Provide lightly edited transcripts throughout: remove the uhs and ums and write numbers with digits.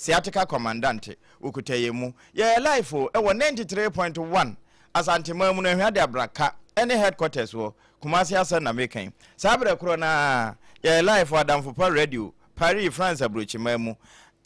Sciatica Commandante, wɔkuta yɛn mu. Yɛyɛ live o, ɛwɔ 93.1 Asanteman mu no, Ahuade Abraka ne headquarters wɔ Kumasi asɛm na meka yi. Saa berɛ korɔ no ara, yɛyɛ live wɔ Adamfopa Radio, Paris, France aburokyiman mu.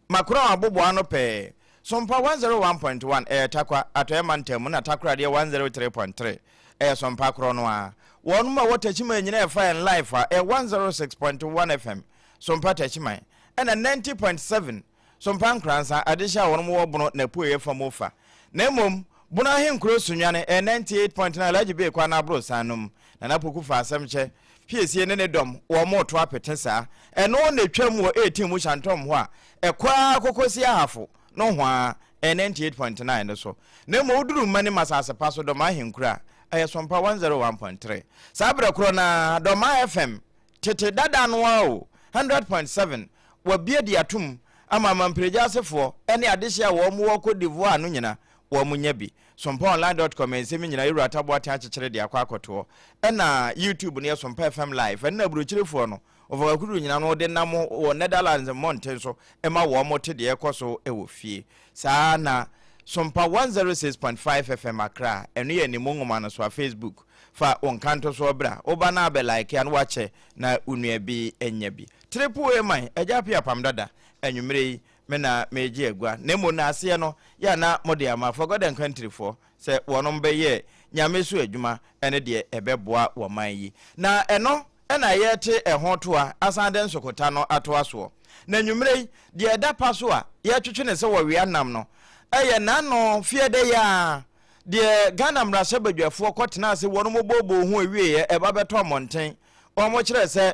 Macron aboboa ano pɛɛ. Sompa 101.1, ɛyɛ Tarkwa, Atɔeɛ Mantam mu na Takoradi yɛ 103.3, ɛyɛ Sompa korɔ no ara. Wɔnom a ɛwɔ Techiman nyinaa ɛfa yɛn live a, ɛyɛ 106.1 FM, Sompa Techiman, ɛna 90.7, Sompa Nkoransa, adehye a wɔnom wɔ Bono n'apueeɛ fa mu fa. Na mmom, Bono ahenkuro Sunyani, ɛyɛ 98.9, Alhaji Bey kwan no aborosan no mu. Nana Poku fa asɛm kyɛ. Piesie ne ne dɔm, wɔreto apete saa. Ɛno na ɛtwam wɔ 18 mu Shantom hɔ a, ɛkɔ ara kɔkɔsi Ahafo nohoa, ɛyɛ 98.9 no so. Na mmom woduru Manim asase pa so, Dɔmaa Ahenkuro a, ɛyɛ Sompa 101.3. Saa berɛ korɔ no ara, Dɔmaa FM, tete dada no ara o, 100.7, wɔabue de atom ama Amampiregya asefoɔ ne adehyeɛ a wɔn wɔ Cote d'Ivoire no nyina wɔn nya bi. Sompaonline dot com nsɛm yi nyinaa Yɛwura Taboaten akyekyere de akɔ akɔtoɔ. Ɛna YouTube no yɛ Sompa FM Live. Ɛno na aburokyirefoɔ no, wɔfa nyinaa no de nam wɔ Netherlands mmɔnten so ma wɔn te deɛ ɛkɔ so wɔ fie. Saa na Sompa 106.5 FM Accra, ɛno yɛ ne mu nwoma no so a Facebook. Fa wo nkantosoɔ bra, woba na abɛ like a na wakyɛ na wo nua bi anya bi. Triple A man, Agya Appiah Apam Dada, anwummerɛ yi me na meregye agua, na mmom naaseɛ no yɛ a na mode ama For God and Country foɔ sɛ wɔnom bɛyɛ Nyame so adwuma ne deɛ ɛbɛboa wɔ man yi. Na ɛno na yɛrete ɛho toa asan de nsokota no atoa soɔ. Na anwummerɛ yi, deɛ ɛda pa so a yɛretwetwe no sɛ wɔwea nam no yɛ n'ano fiɛdɛ yi ara, deɛ Ghana mmarahyɛbadwafoɔ kɔtenaa ase wɔnom booboo ho ɛwieɛ ɛba bɛtɔ mmɔnten, wɔn kyerɛ sɛ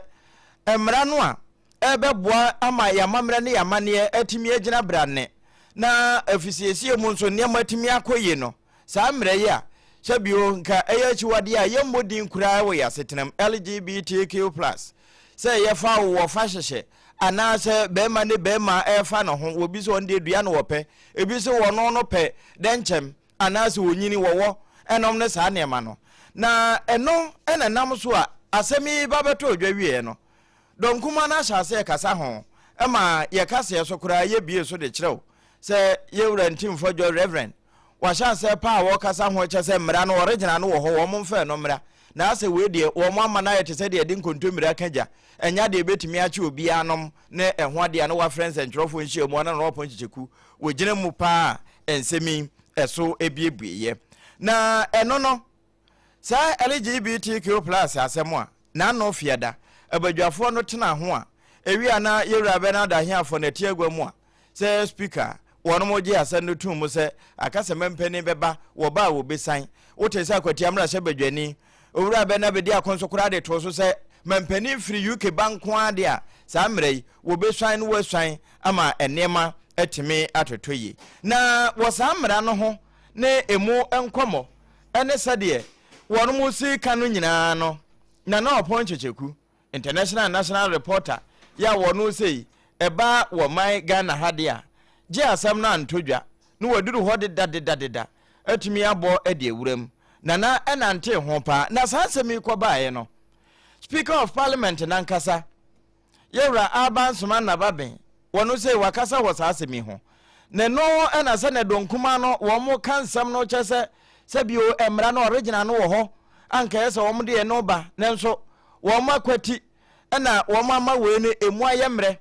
mmara no a ɛbɛboa ama yɛn amammerɛ ne yɛn amanneɛ atumi agyina brane, na afisiesie mu nso nneɛma atumi akɔ yie no. Saa mmerɛ yi a sɛ bio nka ɛyɛ akyiwadeɛ a yɛmmɔ din koraa wɔ yɛn asetenam, LGBTQ plus, sɛ yɛfa wo wɔfa hyehyɛ anaasɛ bɛrima ne bɛrima ɛrefa ne ho, wɔbi sɛ wɔn deɛ dua na wɔpɛ, ebi sɛ wɔn no pɛ dɛnkyɛm anaasɛ wɔnyini wɔwɔ ɛnom ne saa nneɛma no. Na ɛno ɛna nam so a asɛm yi ba bɛtɔ odwa wieɛ no, Dɔm kumaa no ahyɛ aseɛ rekasa ho ma yɛ kaseɛ so koraa yɛ bue so de kyerɛw sɛ yɛ wura Ntimfo Adwo Rev. Wahyɛ aseɛ paa a wɔrekasa ho kyɛ sɛ mmara no original no wɔ hɔ wɔn mfɛɛ no mmra na asɛ wei deɛ wɔn ama no ayɛ te sɛ deɛ yɛde nkontommire aka gya ɛnyɛ adeɛ ɛbɛtumi akye obiara nom ne ɛho adeɛ a na wafrɛ nsɛntwerɛfoɔ nhyiamu ana na wɔpɔn kyekyeku wɔgyina mu paa a nsɛm yi ɛso ɛbuebueɛ na ɛno no Saa LGBTQ plus asɛm a n'ano fiada abadwafoɔ no tena ho a ɛwie a na Yɛwura Bernard Ahiafoɔ na ɛte agua mu a sɛ speaker a wɔnom gye asɛm no tom mu sɛ aka sɛ mampanin bɛba wɔ ba a wɔbɛsan. Wote sɛ Akwatia mmarahyɛ badwani Owura Bernard Bediako nso koraa de too so sɛ mampanin firi UK ba nko ara de a saa mmerɛ yi wɔbɛsuan no wɔasuan ama nneɛma atumi atotɔ yie. Na wɔ saa mmara no ho ne ɛmu nkɔmmɔ ne sɛdeɛ wɔnom si ka no nyinaa no, Nana Ɔpɔn Kyekyeku, International and National Reporter, yɛ a wɔno sei ɛba wɔ man Ghana ha deɛ a, gye asɛm no anto dwa na waduru hɔ deda deda deda atumi abɔ de awura mu. Nana nantee ho paa. Na saa asɛm yi kɔbaeɛ no, Speaker of Parliament no ankasa, Yɛwura Alban Soma Naba Ben, wɔno sei wakasa wɔ saa asɛm yi ho. Na ɛno na sɛ na dɔn kumaa no wɔn ka nsɛm no kyɛ sɛ sɛ bio mmara no original no wɔ hɔ anka ɛyɛ sɛ wɔn de ɛno ba, nanso wɔn akwati na wɔn ama wei no emu ayɛ mmerɛ.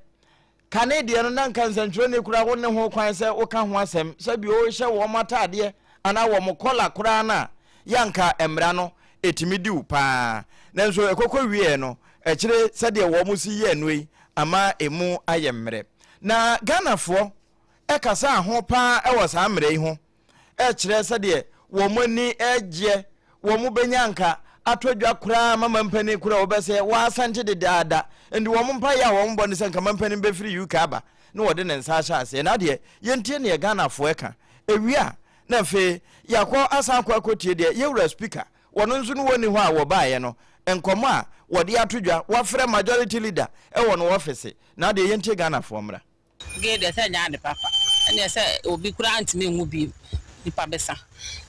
Kane deɛ no na nka nsɛntwerɛni koraa wo ne ho kwan sɛ woka ho asɛm sɛ bio wohyɛ wɔn ataadeɛ anaa wɔn kɔla koraa no a yɛ anka mmara no ɛtumi di wo paa. Nanso ɛkɔkɔ wieɛ no akyire sɛdeɛ wɔn si yɛɛ no yi ama ɛmu ayɛ mmerɛ. Na Ghanafoɔ kasaa ho paa wɔ saa mmara yi ho kyerɛ sɛdeɛ wɔn ani gyeɛ wɔn bɛnya anka atɔ dwa koraa ma mampanin koraa wɔbɛsɛ wɔasante dedaada nti wɔn mpaeɛ a wɔn bɔ ne sɛ nka mampanin bɛfiri UK aba na wɔde ne nsa ahyɛ aseɛ na adeɛ yɛntie neɛ Ghanafoɔ ɛka ɛwie a na afei yɛakɔ asan akɔ akɔtie deɛ yɛwura speaker wɔn nso no wɔnni hɔ a wɔbaeɛ no nkɔmmɔ a wɔde ato dwa wɔafrɛ majority leader ɛwɔ no ɔfese na adeɛ yɛntie Ghanafoɔ mmra. Gay deɛ sɛ ɛnyɛ ade papa. Ɛneɛ sɛ obi koraa ntumi nwu bio nipa bɛsa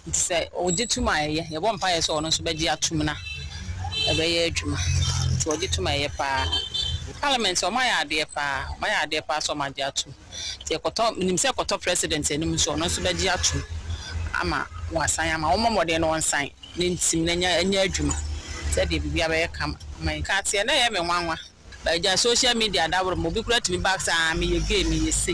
nti sɛ ɔgye tum a ɛyɛ yɛbɔ mpaeɛ sɛ ɔno nso bɛgye atum na ɛbɛyɛ adwuma nti ɔgye tum a ɛyɛ paa. Parliament ɔmo ayɛ adeɛ paa ɔmo ayɛ adeɛ paa sɛ ɔmo agye atum. Nti ɛkɔtɔ, menim sɛ ɛkɔtɔ president anim nso ɔno nso bɛgye atom ama wɔasan ama. Wɔmmɔ mmɔden na wɔnsan na ɛntim na ɛnyɛ adwuma sɛdeɛ biribiara bɛyɛ kama ama yɛn. Nkateɛ na ɛyɛ me nwanwa. Agya social media daworo ma obi koraa tumi ba sɛ aa meyɛ gay meyɛ sei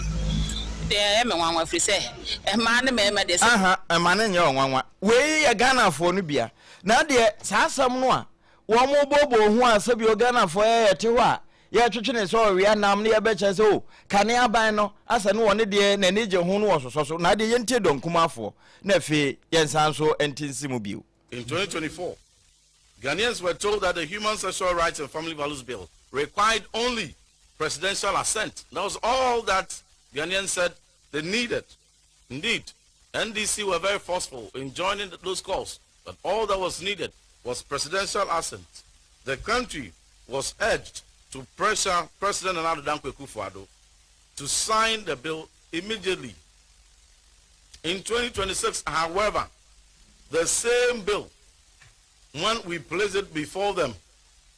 deɛ ɛyɛ me nwanwa ɛfiri sɛ mmaa ne mmarima deɛ sɛ. Aha ɛma no nyɛ ɔnwanwa. Wei yɛ Ghanafoɔ no bia. Na deɛ saa asɛm no a wɔn booboo ho a sɛbio Ghanafoɔ yɛ yɛte hɔ a yɛtwetwe ne sɛ ɔwea nam ne yɛbɛkyerɛ sɛ o kane aban no asɛ no wɔne deɛ n'ani gye ho no wɔsosɔ so na adeɛ yɛntie dɔnkumafoɔ na afei yɛnsan nso nte nsi mu bio. In 2024, Ghanaians were told that the Human Sexual Rights and Family Values Bill required only presidential assent. That was all that Ghanaians said they needed. Indeed, NDC were very forceful in joining those calls, but all that was needed was presidential assent. The country was urged to pressure President Nana Dankwa Akufo-Addo to sign the bill immediately. In 2026, however, the same bill, when we placed it before them,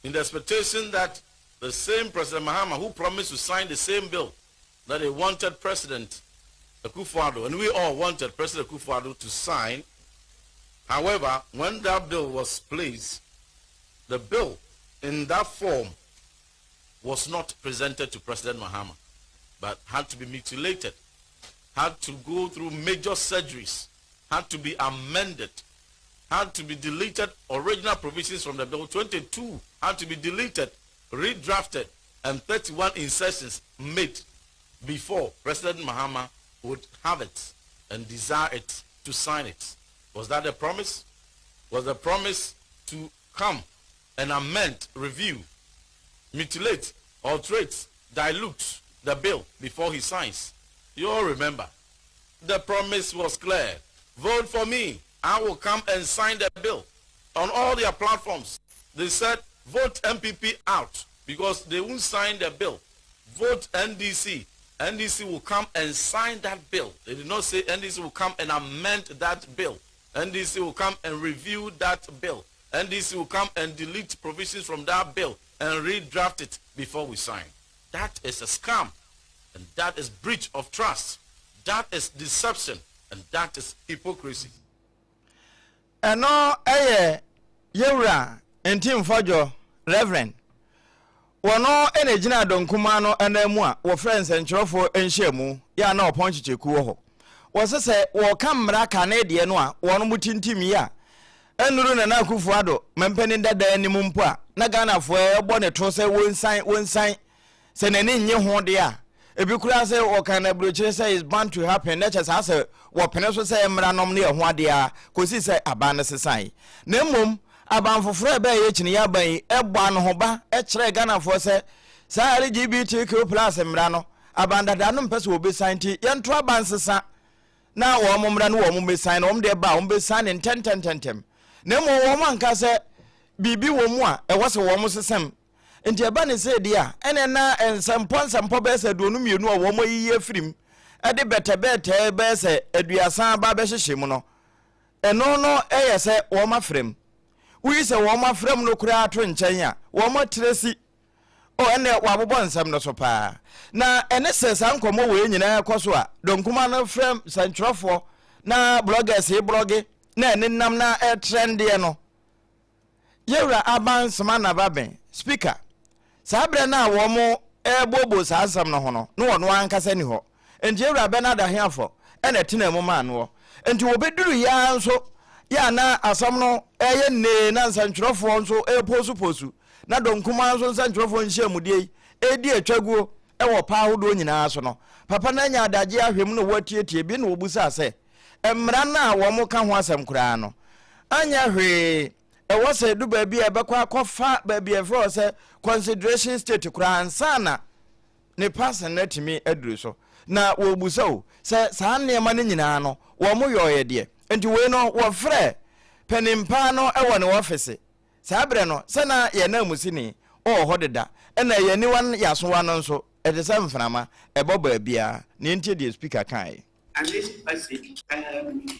in the expectation that the same President Mahama who promised to sign the same bill that they wanted President Akufo-Addo, and we all wanted President Akufo-Addo to sign. However, when that bill was placed, the bill in that form was not presented to President Mahama, but had to be mutilated, had to go through major surgeries, had to be amended, had to be deleted original provisions from the bill. 22 had to be deleted, redrafted, and 31 insertions made before President Mahama would have it and desire it to sign it. Was that a promise? Was the promise to come and amend, review, mutilate, alterate, dilute the bill before he signs? You all remember. The promise was clear. Vote for me. I will come and sign the bill. On all their platforms, they said vote NPP out because they won't sign the bill. Vote NDC. NDC will come and sign that bill. They did not say NDC will come and amend that bill. NDC will come and review that bill. NDC will come and delete provisions from that bill and redraft it before we sign. That is a scam. And that is breach of trust. That is deception. And that is hypocrisy. Ɛno yɛ yɛwura Ntim Fordjour Reverend. Wɔno na gyina dɔnkuma no anan mu a wɔfrɛ nsɛnkyerɛwfoɔ nhyiamu yɛ a na ɔpɔn kyekyɛku wɔ hɔ. Wɔse sɛ wɔka mmara kane deɛ no a wɔn mo tintim yi a ɛnnuru Nana Akufo Addo mampanin dada anim mpo a na Ghanafoɔ ɛbɔ ne to sɛ wɔnsan wɔnsan sɛ n'ani nnye ho deɛ a, ebi koraa sɛ wɔka no aburokyire sɛ it's bound to happen na kyɛ saa sɛ wɔpene so sɛ mmara nom no yɛ ho adeɛ a kɔsi sɛ aban no sesae. Na mmom aban foforɔ a ɛbɛɛyɛ kyiniiɛ aban yi bɔ anohoba kyerɛɛ Ghanafoɔ sɛ saa LGBTQ plus mmara no aban dadaa no mpɛ sɛ wɔbɛsan nti yɛnto aba nsesa na wɔn mmara no wɔn bɛsan na wɔn deɛ ba a wɔn bɛsan ne ntɛntɛntɛntɛm. Na mmom wɔn anka sɛ biribi wɔ mu a ɛwɔ sɛ wɔn sesam. Nti ɛba ne sei deɛ a, ɛneɛ na nsɛmpɔ nsɛmpɔ bɛyɛ sɛ 22 a wɔn ayiyi afiri mu de bɛtɛbɛtɛɛ bɛyɛ sɛ 30 aba abɛhyehyɛ mu no, ɛno no yɛ sɛ wɔn afra mu. Woyi sɛ wɔn afra mu no koraa to nkyɛn a, wɔn atiresi. O, ɛnneɛ wɔabobɔ nsɛm no so paa. Na ɛne sɛ saa nkɔmmɔ wei nyinaa kɔ so a, Donkuma no frɛ nsɛntwerɛfoɔ na bloggers yi blɔge na ɛnenam na ɛtrɛndeɛ no, Yɛwura Aban Semana Baben, Speaker, saa berɛ no a wɔn rebooboo saa nsɛm no ho no, na ɔno ankasa nni hɔ. Enti Yɛwura Bernard Ahiafor na ɛtenaa mu maa noɔ. Enti wɔbɛduruiɛ ara nso, yɛ a na asɛm no reyɛ nnee na nsɛntwerɛfoɔ nso repoosupoosu, na dɔm kumaa nso nsɛntwerɛfoɔ nhyiamudie yi redi atwaguo wɔ paa ahodoɔ nyinaa so no, papa no anya adagyeɛ ahwɛ mu na wɔatietie bi na wɔbusaa sɛ, Mmara no a wɔka ho asɛm koraa no anyɛ hwee. Ɛwɔ sɛ edu baabi a ɛbɛkɔ akɔfa baabi a ɛfrɛ hɔ sɛ consideration state koraa ansa na ne passing no atumi aduru so. Na wɔrebisa o sɛ saa nneɛma no nyinaa no wɔn yɔɔyɛ deɛ. Nti wei no wɔfrɛ panin paa no wɔ ne ɔfese. Saa berɛ no sɛ na yɛn nanmusini wɔ hɔ deda ɛna yɛn aniwa ne yɛn asowa no nso ɛte sɛ mframa ɛbɔ baabiara. Nea ntie deɛ speaker kaeɛ. At least. passage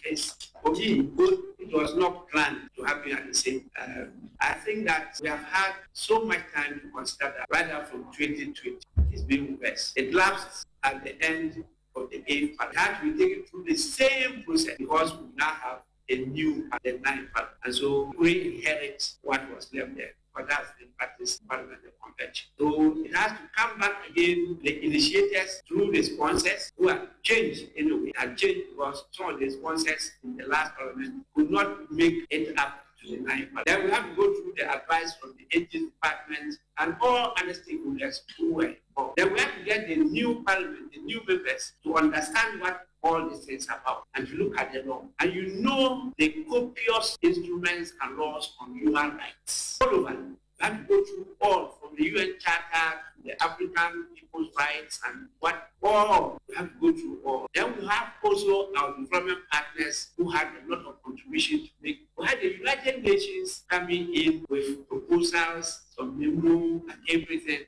is, for me, good. It was not planned to happen at the same time. I think that we have had so much time to consider that right up from 2020. It's been worse. It lapsed at the end of the eighth part. Had to be taken through the same process because we now have a new the ninth part. And so we inherit what was left there. But that's the practice parliament convention. So it has to come back again, the initiators through the sponsors who have changed anyway, have changed because some of the sponsors in the last parliament could not make it up to the ninth part. Then we have to go through the advice from the AG department and all other stakeholders who were involved. Then we have to get the new parliament, the new members to understand what all these things about and to look at the law. And you know the copious instruments and laws on human rights all over. You have to go through all, from the UN Charter to the African People's Rights and what all. We have to go through all. Then we have also our development partners who had a lot of contribution to make. We had the United Nations coming in with proposals, some memo and everything.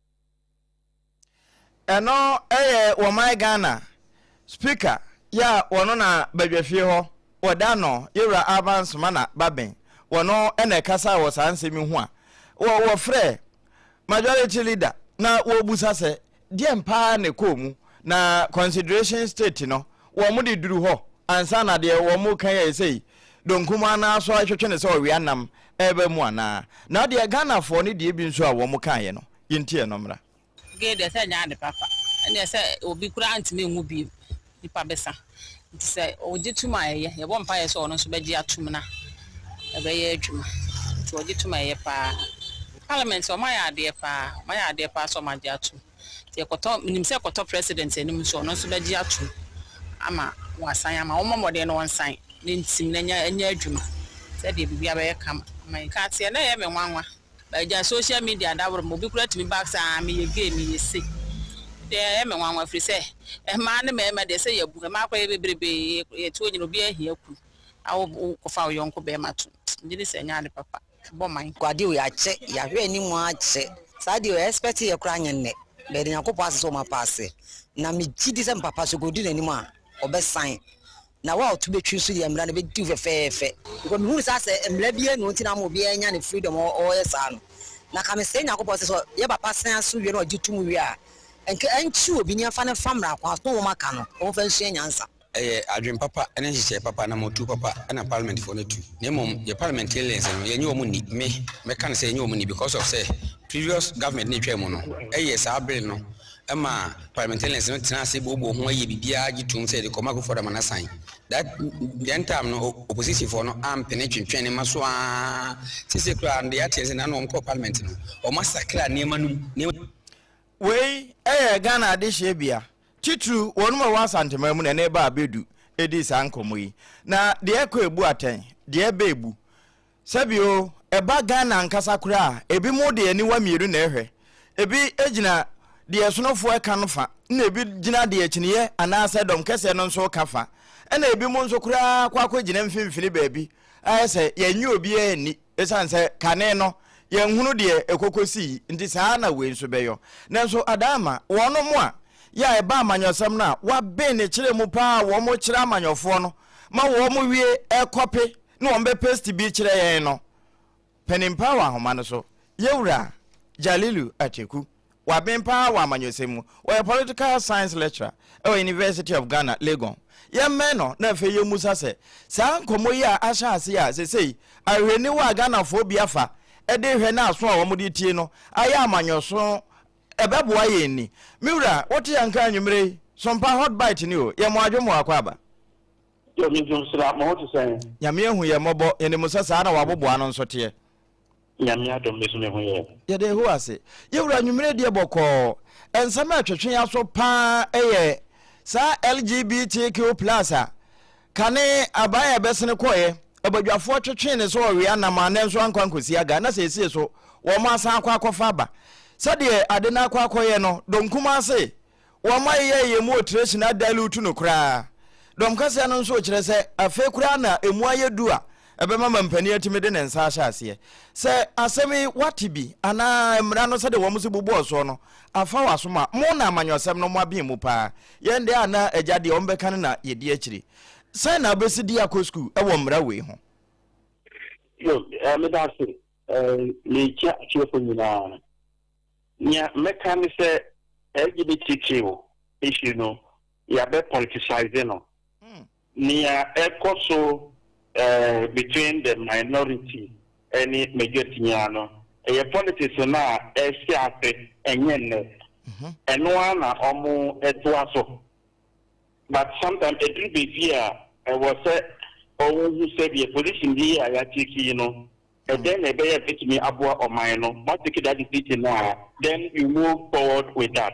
Ɛno yɛ wɔman Ghana Speaker yɛ a wɔno na badwafie hɔ wɔda no Yɛwura Alban Sumana Bagbin wɔno na ɛkasaa wɔ saa nsɛm yi ho a wɔ wɔfrɛ Majority Leader na wɔbusa sɛ deɛn paa na ɛkɔɔ mu na consideration state no wɔn de duru hɔ ansa na deɛ wɔn ka yɛ sei donkum anaa so ɛtwetwe ne sɛ ɔwea nam ɛreba mu anaa na deɛ Ghanafoɔ ne deɛ bi nso a wɔn kaeɛ no yɛntie ɛno mmra. Gay deɛ sɛ ɛnyɛ ade papa. Ɛnneɛ sɛ obi koraa ntumi nwu bio, nipa bɛsa. Nti sɛ ɔgye tom a ɛyɛ. Yɛbɔ mpaeɛ sɛ ɔno nso bɛgye atom na ɛbɛyɛ adwuma. Nti ɔgye tom a ɛyɛ paa. Parliament wɔayɛ adeɛ paa, wɔayɛ adeɛ paa sɛ wɔagye atom. Nti ɛkɔtɔ, menim sɛ ɛkɔtɔ president anim nso ɔno nso bɛgye atom ama wɔasan ama. Wɔmmɔ mmɔden na wɔnsan na ɛntim na ɛnyɛ adwuma sɛdeɛ biribiara bɛyɛ kama ama yɛn. Nkateɛ na ɛyɛ me nwanwa. Agya social media daworo ma obi koraa tumi ba sɛ aa meyɛ gay meyɛ sei. Deɛ ɛyɛ me nwanwa firi sɛ mmaa ne mmarima deɛ sɛ yɛabu mmaa koraa yɛ bebrebe yɛtoɔ nyina obiara hia kunu na wo kɔfa wo yɔnko barima to megye di sɛ ɛnyɛ ade papa ɛbɔ man. Adeɛ wei akyɛ yɛahwɛ anim akyɛ saa deɛ wei expect yɛ koraa nyɛ nnɛ but yɛda Nyankopɔn ase sɛ ɔma paase na megye di sɛ me papa sɛ ɔkɔdi n'anim a ɔbɛsan Na wo a ɔto bɛtwi nso deɛ mmara no bɛdi wo fɛfɛɛfɛ. Because mehunu saa sɛ mmara biara nni hɔ nti na ama obiara anya ne freedom a ɔyɛ saa no. Na ka mesrɛ Nyankopɔn sɛ sɛ yɛ papa san so wie na ɔgye tom wie a, nka ɛnkye obi na yɛmfa no mfa mmara kwan so na wɔn aka no wɔmfa nsua nyansa. Ɛyɛ adwene papa ne nhyehyɛe papa, anammɔntuo papa na parliamentfoɔ no atu. Na mmom yɛ parliamentarians no yɛnnye wɔn nni. Me, mɛka no sɛ yɛnnye wɔn nni because of sɛ previous government no a ɛtwaa mu no yɛ saa bill no ma parliamentarians no tena ase booboo ho yɛ biribiara gye toom sɛ yɛde kɔma Akufo-Addo ama no asan. That then time no opposition foɔ no ampene twentwɛn nneɛma so ara. Seesei koraa no deɛ yɛate ne sɛ nano wɔn kɔɔ parliament no wɔn asakra nneɛma no mu. Nneɛma. Wei yɛ Ghana adehyeɛ bea, titiriw wɔnom a ɛwɔ Asanteman mu na ɛne ɛba abɛdu ɛdi saa nkɔmmɔ yi. Na deɛ ɛkɔ ɛbu atɛn, deɛ ɛba ɛbu. Sɛbi o, ɛba Ghana ankasa koraa a, ebinom de aniwa mmienu na ɛhwɛ. Ebi gyina deɛ ɛsonofoɔ ɛka no fa, ɛna ebi gyina deɛ akyiniiɛ anaasɛ dɔm kɛseɛ no nso reka fa. Ɛna ebinom nso koraa kɔ akɔgyina mfimfini baabi, ayɛ sɛ yɛnnye obiara nni, ɛsiane sɛ kane no yɛnhunu deɛ ɛkɔkɔsii nti saa ara na wei nso bɛyɔ. Nanso Adaama, wɔnom a yɛ a ɛba amanyɔsɛm no a, wɔaben ne kyerɛ mu paa a wɔkyerɛ amanyɔfoɔ no ma wɔwie ɛkɔpe na wɔn bɛ paste bi kyerɛ yɛn no panin paa wɔ ahoma no so yɛwura Jalilu Ateku waben paa wɔ amanyɔsɛm mu ɔyɛ political science lecturer ɛwɔ University of Ghana Legon yɛmmɛn no na afei yɛmmusa sɛ saa nkɔmmɔ yi a ahyɛ ase a sesei ahwehwɛniwa a Ghanafoɔ bi afa ɛde hwɛ ne aso a wɔn de tie no ayɛ amanyɔso ɛbɛboa yɛn ni me wura wote yɛn nka anwummere yi sompa hot bite ni o yɛ mo adwo mo akɔ aba. Yo, me nso mesra, mo ho te sɛn? Nyame ahu yɛn mmɔbɔ, yɛnim sɛ saa na w'aboboa no nso teɛ. Nyame adom, me nso me ho yɛ. Yɛda Yehowa ase. Yɛn Wura anwummere deɛ bɔkɔɔ. Nsɛm a ɛtwetwe yɛn aso paa yɛ saa LGBTQ plus a kane aban a ɛbɛsene kɔeɛ, abadwafoɔ twetwee ne sɛ ɔwea nam a nanso ankɔ ankɔsi aga na seesei so wɔn asan akɔ akɔfa aba. Sɛdeɛ ade no akɔ akɔyɛ no, dɔm ase Wɔayeyɛ yɛn mu otiresini adilute no koraa. Dɔm kɛseɛ no nso kyerɛ sɛ afei koraa na ɛmu ayɛ du a ɛbɛma mampanin atumi de ne nsa ahyɛ aseɛ. Sɛ asɛm yi wate bi anaa mmara no sɛdeɛ wɔn si bobɔɔ soɔ no afa w'asom a, mo na amanyɔsɛm no moaben mu paa. Yɛn deɛ a na agya deɛ wɔbɛka no na yɛdi akyire. Sɛn na wobɛsi de akɔ sukuu wɔ mmara wei ho? Yo, eh, meda ase. Eh, mekyia atiefo nyinaa. Nea mɛka ne sɛ LGBTQ issue no, yɛabɛ politicize no. Nea ɛkɔ so eh, between the minority ne majority nyinaa no, ɛyɛ politics no a ɛhyɛ ase ɛnyɛ nnɛ. Ɛno ara na wɔtoa so. But sometimes ɛduru baabi a ɛwɔ sɛ wɔhu sɛdeɛ position bi a yɛatake yi no, ɛdɛn na ɛbɛyɛ a ɛbɛtumi aboa ɔman no. Moatake that decision no a, then you move forward with that.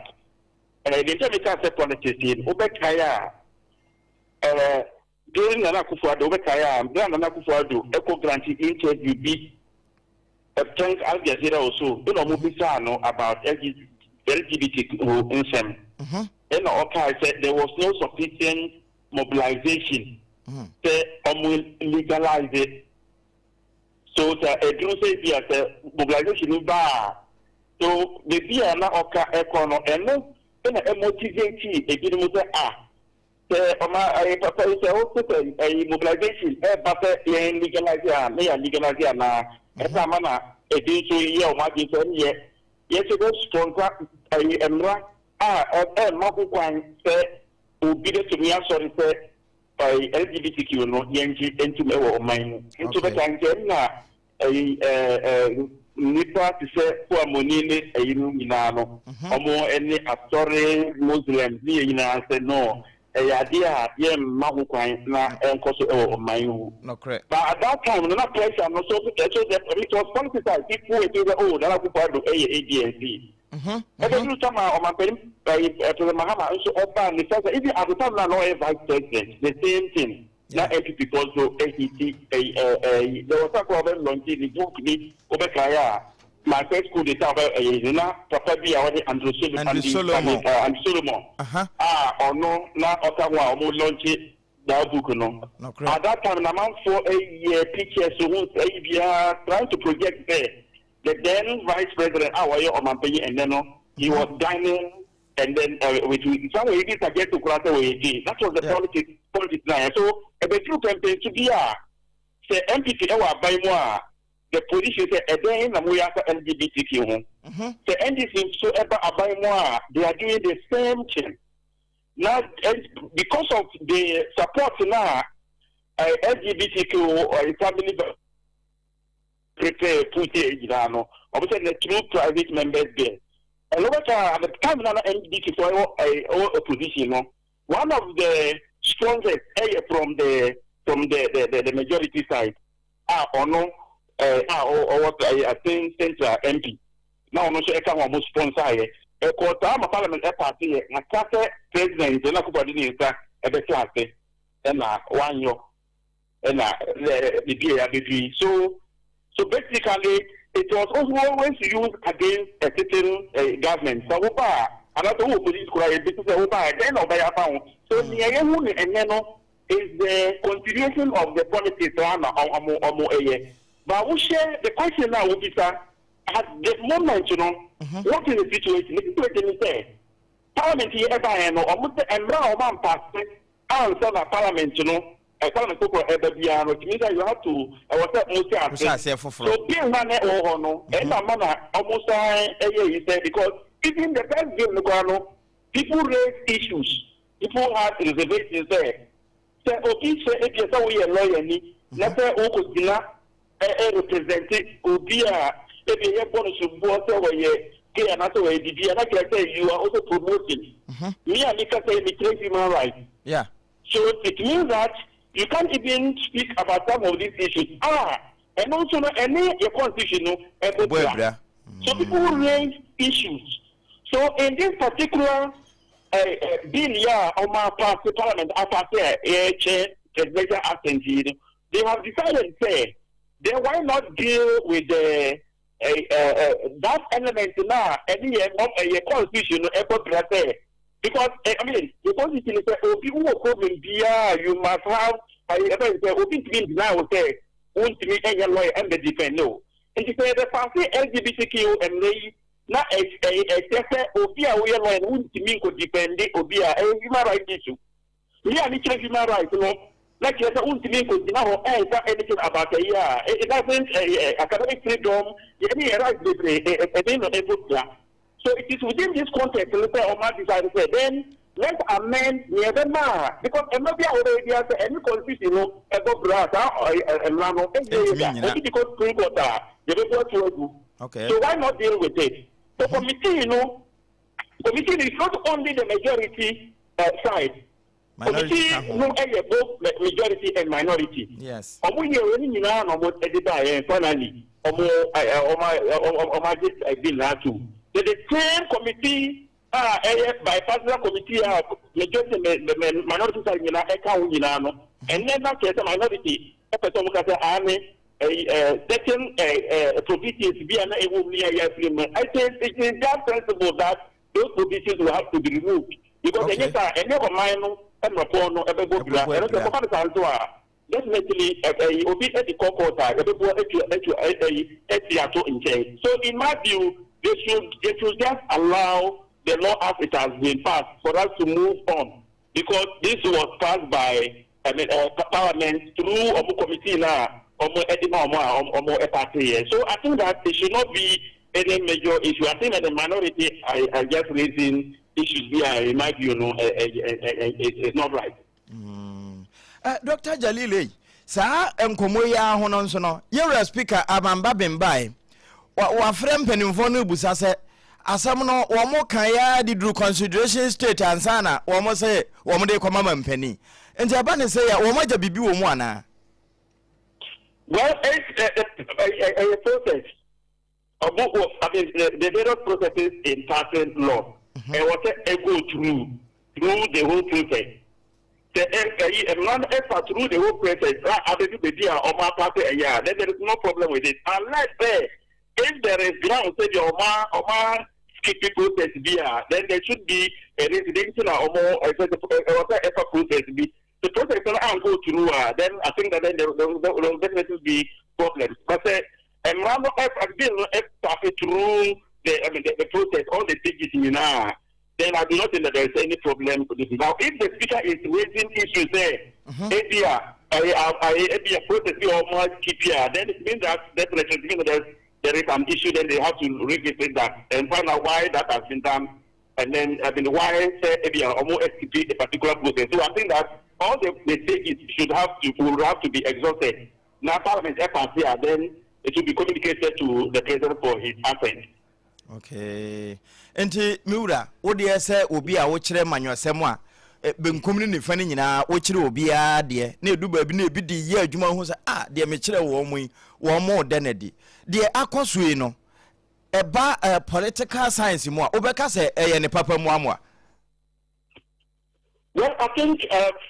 Deɛ nti a meka sɛ politics yi no, wobɛkae a, eh, during Nana Akufo-Addo, wobɛkae a, berɛ a Nana Akufo-Addo ɛkɔ grant interview bi, I think Al Jazeera or so, ɛna wɔn bisaa no about LGBT ho nsɛm. Ɛna ɔkae sɛ there was no sufficient mobilization sɛ wɔn legalize it. So sɛ ɛduru sɛ bi a sɛ mobilization no ba a, so baabi a na ɔka ɛkɔ no, ɛno ɛna ɛmotivate ebinom sɛ ah, sɛ ɔma ɛyɛ papa yi sɛ wote sɛ ɛyi mobilization ɛba sɛ yɛn legalize a, na yɛ legalize anaa, ɛna ama na ebi nso yɛ wɔn adwene sɛ ɛnyɛ yɛsɛ bɛ sponsor ɛyi mmara a ɛmma ho kwan sɛ obi bɛtumi asɔre sɛ ɛyi LGBTQ no yɛngye ntum ɛwɔ ɔman mu. Nti bɛka nkyɛn na ɛyi ɛɛ nnipa te sɛ Fuamoni ne ɛyi no nyinaa no, ɔmo ne asɔre Muslims ne yɛn nyinaa sɛ no, ɛyɛ adeɛ a yɛmma ho kwan na ɛnkɔ so ɛwɔ ɔman mu. But at that time no, na pressure no so so the it was politicized. People were saying, oh, Nana Akufo-Addo ɛyɛ ADNC. Ɛbɛduru tam a ɔmanpanin ɛyi President Mahama nso ɔbaa ne first, even at the time na na ɔyɛ vice president, the same thing. Na NPP foɔ nso ɛhiti ɛyi ɛyi there was time kora ɔbɛ launch ne book bi, wobɛkae a, my first coup d'etat ɔbɛ ɛyɛ no, na papa bi a ɔde Andrew Solomon, Andrew Solomon, Andrew Solomon a ɔno na ɔka ho a ɔmo launch that book no. At that time na amanfoɔ ɛyɛ pictures ho ɛyi biara trying to project sɛ the then vice president a ɔyɛ ɔmanpanyin ɛnɛ no, he was dining and then with some way even suggest to kura sɛ ɔyɛ gay. That was the politics na yɛ. So ɛbɛduru pɛmpɛnso bi a sɛ NPP ɛwɔ aban mu a, the position sɛ ɛdɛn na mo yɛ asa LGBTQ ho. Sɛ NDC nso ɛba aban mu a, they are doing the same thing. Na because of the support na LGBTQ family prepare put nyinaa no, ɔmo sɛ na through private members bill. Ɛno bɛka at the time na na NDC fo ɛwɔ opposition no, one of the strongest ɛyɛ from the majority side a ɔno a ɔwɔ ɛyɛ Assin Central MP, na ɔno nso ɛka ho a ɔmo sponsor yɛ. Ɛkɔ saa ma parliament ɛpass yɛ aka sɛ President Nana Akufo-Addo ne nsa ɛbɛhyɛ ase, ɛna wanyɔ, ɛna ɛɛ bibi a yɛabɛdu yi. So basically it was also always used against a certain government sɛ woba a, anaasɛ wowɔ police koraa, ebi sɛ woba a, ɛdɛn na ɔbɛyɛ afa ho. So nea yɛhu no ɛnɛ no is the continuation of the politics a na ɔmo ɛyɛ. But wohyɛ the question na wobisa at the moment no, what is the situation? The situation is sɛ parliament yi ɛbaeɛ no, ɔmo sɛ mmerɛ a ɔmo ampass ansa na parliament no parliament foforɔ ɛba biara no, tumi sɛ you have to ɛwɔ sɛ mo si ase foforɔ. So bill na ne ɛwɔ hɔ no, ɛna ma na ɔmo san ɛyɛ yi sɛ because even the first bill no koraa no, people raise issues, people had reservations sɛ obi sɛ ebi sɛ woyɛ lawyer ni na sɛ wokɔ gyina ɛ represent obi a ebi yɛ bɔ no soboɔ sɛ wɔyɛ gay anaasɛ wɔyɛ bibi a, na kyerɛ sɛ you are also promoting me a meka sɛ me claim human rights. So it means that you can't even speak about some of these issues. Ah, and also no, any your constitution no ɛbɔ. So people raise issues. So in this particular bill, yeah, ɔmo pass parliament apass a presidential assent, they have decided sɛ, then why not deal with the that element na ɛne yɛ yɛ constitution no ɛkɔ bra sɛ because I mean, the constitution sɛ obi wɔ problem biara, you must have ɛbɛn sɛ obi ntumi deny wo sɛ Wontumi nyɛ lawyer ɛmbɛ defend wo. Nti sɛ yɛbɛ paase LGBTQ mmara yi na ɛkyerɛ sɛ obi a woyɛ lawyer no wontumi nkɔ defend obi a, ɛyɛ human rights issue. Me a mekyerɛ human rights no na kyerɛ sɛ wontumi nkɔgyina hɔ ɛnka anything about ayi a, it doesn't academic freedom yɛne yɛ rights bebree ɛne no ɛbɔ dua. So it is within this context no sɛ ɔma decide sɛ then let's amend nea ɛbɛma a, because mmara bi a wɔbɛyɛ biara sɛ ɛne constitution no ɛbɔ bra a, saa mmara no ɛnyɛ yɛ da. Obi de kɔ Supreme Court a, yɛbɛbu ato agu. So why not deal with it? So committee no, committee no is not only the majority side. Committee no yɛ both majority and minority. Ɔmo yɛ wɔn nyinaa na ɔmo de ba yɛn, finally ɔmo agye bill na atum. The same committee a ɛyɛ bipartisan committee a majority and minority side nyinaa ɛka ho nyinaa no, ɛnɛ na kyerɛ sɛ minority ɛpɛ sɛ ɔmo ka sɛ aane, certain provisions bi a na ɛwɔ mu ne yɛ afiri mu. I think it is just sensible that those provisions will have to be removed because ɛnyɛ saa, ɛnyɛ ɔman no mmɔpɔn no ɛbɛbɔ bira. Ɛno sɛ kɔfa no saa nso a, definitely ɛyi obi ɛde kɔ court a, yɛbɛbɔ atu ɛyi ɛti ato nkyɛn. So in my view, they should just allow the law as it has been passed for us to move on, because this was passed by, I mean, parliament through ɔmo committee na ɔmo ɛde ma ɔmo a ɔmo ɛpass yɛ. So I think that it should not be any major issue. I think that the minority are just raising issues here. In my view, no, it's not right. Dr. Jalile, saa nkɔmmɔ yi ara ho no nso no, yɛwura Speaker Alban Bagbin bae, wafrɛ mpanimfoɔ no busa sɛ asɛm no wɔn kan ya de duru consideration stage ansa na wɔn sɛ wɔn de kɔma ma mpanin. Nti ɛba ne sɛ yɛ wɔn agya biribi wɔ mu anaa? Well, it's a process. Ɔmo, I mean, the various processes in passing law. Ɛwɔ sɛ ɛ go through the whole process. Sɛ ɛ ɛyi mmara no ɛfa through the whole process a abɛdu baabi a ɔmo apass ɛyɛ a, then there is no problem with it. Unless sɛ if there is ground sɛ deɛ ɔmo skip process bi a, then there should be a reason nti na ɔmo ɛsɛ ɛwɔ sɛ ɛfa process bi. The process no an go through a, then I think that then there will definitely be problems. But sɛ mmara no ɛ bill no ɛ pass through the, I mean, the process, all the stages nyinaa, then I do not think that there is any problem with it. Now, if the Speaker is raising issues there, ebi a ɛyɛ ɛyɛ ebi a process bi a ɔmo skip here, then it means that definitely it means that there is an issue. Then they have to revisit that and find out why that has been done, and then, I mean, why say ebi a ɔmo skip a particular process. So I think that all the stages should have to will have to be exhausted. Now Parliament pass here, then it will be communicated to the President for his assent. Okay, nti me wura, wodeɛ sɛ obi a wokyerɛ manyɔsɛm a benkum ne nifa no nyinaa wokyerɛ obiara deɛ na edu baabi na ebi de yɛ adwuma ho sɛ a deɛ mekyerɛ wɔn mu yi, wɔn mo dɛ na di deɛ akɔ so yi no, ɛba political science mu a, wobɛka sɛ ɛyɛ ne papa mu amoa? Well, I think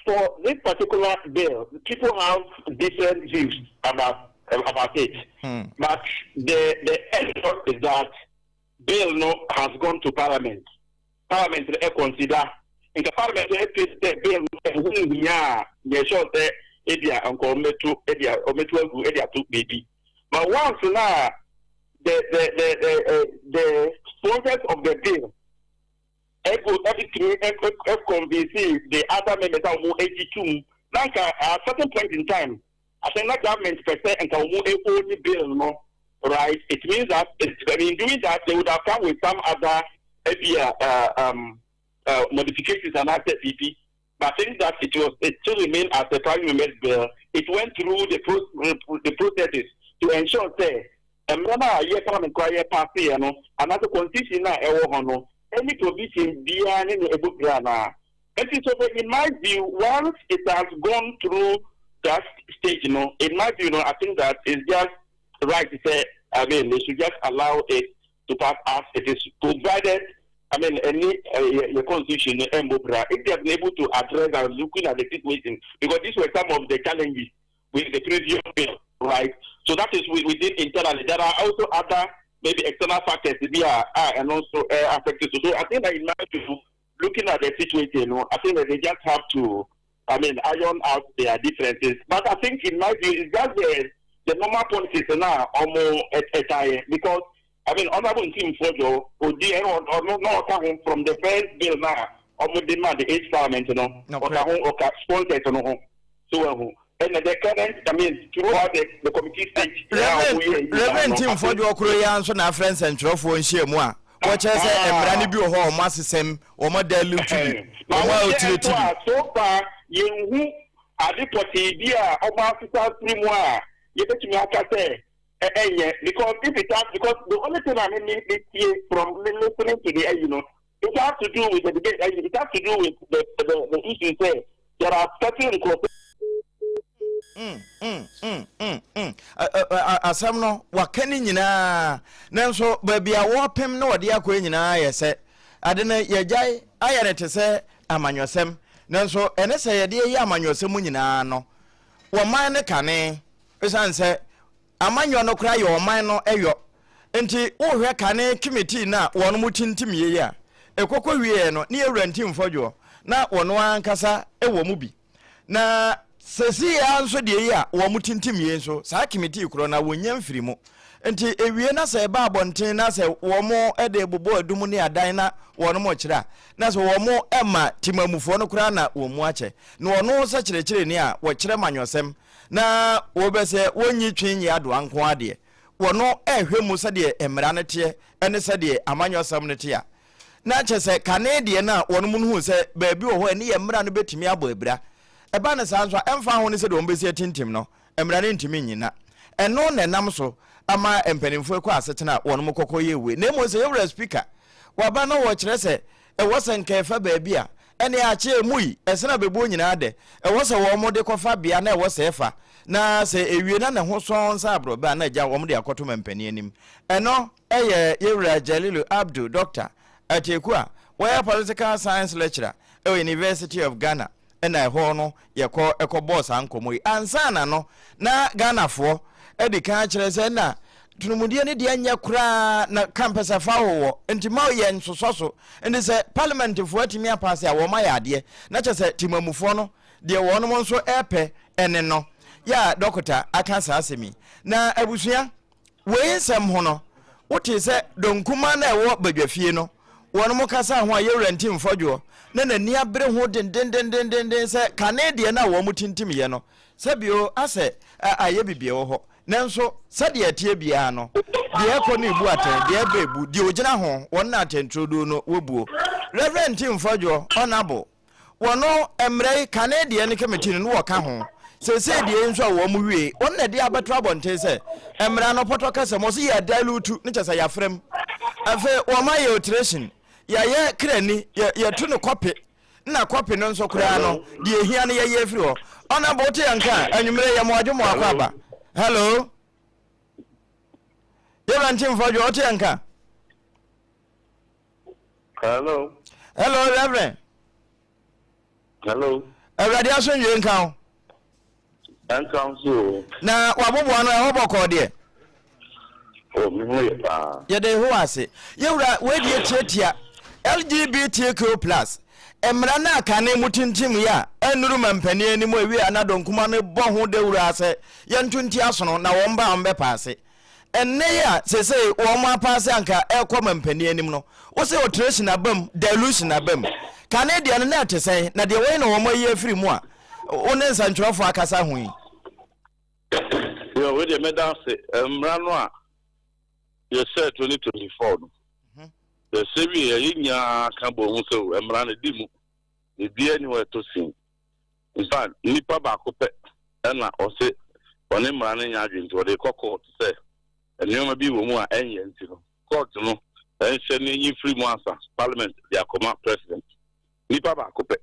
for this particular bill, people have different views about it. But the end is that bill no has gone to Parliament. Parliament ɛ consider. Nka Parliament ɛ sɛ bill no ɛho nhia a, yɛ sure sɛ ebi a nka ɔmɛto ebi a ɔmɛto agu ebi ato beebi. But once na the sponsors of the bill ego ɛbitumi ɛ convince the other members a wɔn agyi tum na nka at certain point in time, I think na government pɛ sɛ nka wɔn ɛ own bill no, right? It means that it, I mean, in doing that, they would have come with some other ebi a modifications and other pp. But I think that it still remain as a private members bill. It went through the processes to ensure sɛ mmara no a yɛ Parliament kora yɛ pass yɛ no anaasɛ constitution no a ɛwɔ hɔ no, any provision biara ne no ɛbɔ bira anaa. Nti so but in my view, once it has gone through that stage no, in my view no, I think that it's just right to say, I mean, they should just allow it to pass as it is, provided, I mean, any your constitution ɛmmɔ bra. If they have been able to address and looking at the situation, because these were some of the challenges with the previous bill, right? So that is within internally. There are also other maybe external factors to be and also affected. So I think that in my view, looking at the situation, I think that they just have to, I mean, iron out their differences. But I think in my view, it's just the the normal politics no a ɔmo ɛtaa yɛ because I mean Honourable Ntim Fordjour odi ɛna ɔno na ɔka ho from the first bill na ɔmo de ma the eighth parliament no, ɔka ho, ɔka sponsors no ho. So wahu ɛna the current, I mean throughout the committee stage. Reverend Reverend Ntim Fordjour koro yi ara nso na afrɛ nsɛntwerɛfoɔ nhyiamu a wɔkyerɛ sɛ mmara no bi wɔ hɔ a wɔn asesɛm, wɔn adalute bi, wɔn aotireti bi. So far yɛnhu ade pɔtee bi a wɔn asesa afiri mu a yɛbɛtumi aka sɛ ɛnyɛ, because if it has, because the only thing a me me me tie from me listening to the ayi no, it has to do with the debate ayi, it has to do with the issue sɛ there are certain nkurɔfoɔ. Asɛm no waka ne nyinaa, nanso baabi a wɔrepem na wɔde akɔ nyinaa yɛ sɛ ade no yɛgyae ayɛ no te sɛ amanyɔsɛm. Nanso ɛne sɛ yɛde yɛ amanyɔsɛm mu nyinaa no, wɔman no kane, ɛsiane sɛ amanyɔ no koraa yɛ ɔman no yɔ nti. Wohwɛ kane committee no a wɔn mo tintim yie a ɛkɔkɔ wieɛ no, ne yɛwura Ntim Fordjour na wɔn ankasa wɔ mu bi, na sɛsi ya nso deɛ yi a wɔn tintim yie nso, saa committee korɔ na wɔnya mfiri mu. Nti ewie na sɛ ɛba abɔnten na sɛ wɔn de bobɔ adum ne adan na wɔn mo kyerɛ a, na sɛ wɔn ma timamufoɔ no koraa na wɔn mu akyɛ na wɔn sɛ kyerɛkyerɛni a wɔkyerɛ manyɔsɛm na wɔbɛsɛ wɔnyi twe nyi adoa nko adeɛ, wɔn ɛhwɛ mu sɛdeɛ mmara no teɛ ne sɛdeɛ amanyɔsɛm no teɛ a, na kyɛ sɛ kane deɛ no a wɔn mu no hu sɛ baabi wɔ hɔ a ɛne yɛ mmara no bɛtumi abɔ abira. Ɛba no saa nso a, ɛmfa ho ne sɛdeɛ wɔn bɛsi atintim no, mmara no ntumi nnyina. Ɛno na ɛnam so ama mpanimfoɔ kɔ asetena a wɔn kɔkɔ yɛ wei. Na mmom sɛ yɛwura Speaker waba na wɔkyerɛ sɛ ɛwɔ sɛ nka ɛfa baabi a ɛne akyɛ emu yi ɛsena bɛbuo nyinaa dɛ, ɛwɔ sɛ wɔn de kɔfa bea na ɛwɔ sɛ ɛfa, na sɛ ewie na ne ho sɔn sɛ aborɔbɛ a, na agya wɔn de akɔto mampanin anim. Ɛno yɛ yɛwura Jalilu Abdul Doctor Ateku a wɔyɛ political science lecturer ɛwɔ University of Ghana na ɛhɔ no yɛkɔ ɛkɔbɔɔ saa nkɔmmɔ yi. Ansa na no na Ghanafoɔ adi kan akyerɛ sɛ na tunumudie no deɛ nyɛ koraa na kampɛsɛ fa wowɔ nti ma yɛ nsosɔ so. Nti sɛ parliamentfoɔ atumi apaase a, wɔn ayɛ adeɛ, na kyɛ sɛ timamufoɔ no deɛ wɔn nso ɛpɛ ɛne no yɛ a dɔkota aka saa asɛm yi. Na abusua wei nsɛm ho no, wote sɛ dɔnkuma na ɛwɔ badwafie no wɔn mo kasa ho a, yɛwura Ntim Fordjour na n'ani abere ho dendendendenden sɛ kane deɛ no a wɔn mo tintim yɛ no, sɛbio asɛ ayɛ bibie wɔ hɔ. Nanso sɛdeɛ ɛteɛ biara no, deɛ ɛkɔ no ebu atɛn, deɛ ɛbɛ ebu, deɛ ogyina ho wɔn na atɛnturoduo no wɔbuo. Reverend Ntim Fordjour Honourable, wɔn mmerɛ yi kane deɛ no committee no no wɔka ho, seesei deɛ yi nso a wɔn wie wɔn na ɛde abɛto abɔnten sɛ mmara no pɔtɔ kasa mu ɔsɛ yɛ dilute ne kyɛ sɛ yɛafrɛ mu, afei wɔn ayɛ alteration, yɛayɛ krani, yɛto no kɔpe na kɔpe no nso koraa no deɛ ehia no yɛyɛ afiri hɔ. Ɔna bo te yɛn ka anwummerɛ yɛ mo adwo mo akɔ aba. Hello, yɛwura Ntim Fordjour, ɔte yɛn ka? Hello. Hello, Reverend. Hello. Awurade asomdwe nka wo. Nka wo so. Na waboboa no ɛhɔ bɔkɔɔ deɛ? O, me ho yɛ paa. Yɛda Yehowa ase. Yɛwura, wei deɛ tiatia LGBTQ+. Mmara no a kane mu tintim yɛ a ɛnnuru mampanin anim awie a na dɔnkuma no bɔ ho dawuro ara sɛ yɛnto nti asono na wɔn ba a wɔbɛpaase. Ɛnnɛ yi a seesei wɔn apaase anka ɛrekɔ mampanin anim no, wose alteration aba mu, dilution aba mu. Kane deɛ no na ɛte sɛn, na deɛ wɔyi na wɔn ayi afiri mu a wo ne nsɛntwerɛfoɔ akasa ho yi? Yo, wei deɛ mɛda ase. Mmara no a yɛhyɛɛ 2024 no, yɛhyɛ wie yɛ yɛn nyinaa ka bɔ ho sɛ mmara no di mu. Biribiara ni hɔ ɛtɔ sin. In fact, nipa baako pɛ ɛna ɔse ɔne mmara no nyɛ adwene nti ɔde kɔ court sɛ nneɛma bi wɔ mu a ɛnyɛ, nti no court no ɛnhyɛ ne nyi firi mu ansa parliament de akɔma president. Nipa baako pɛ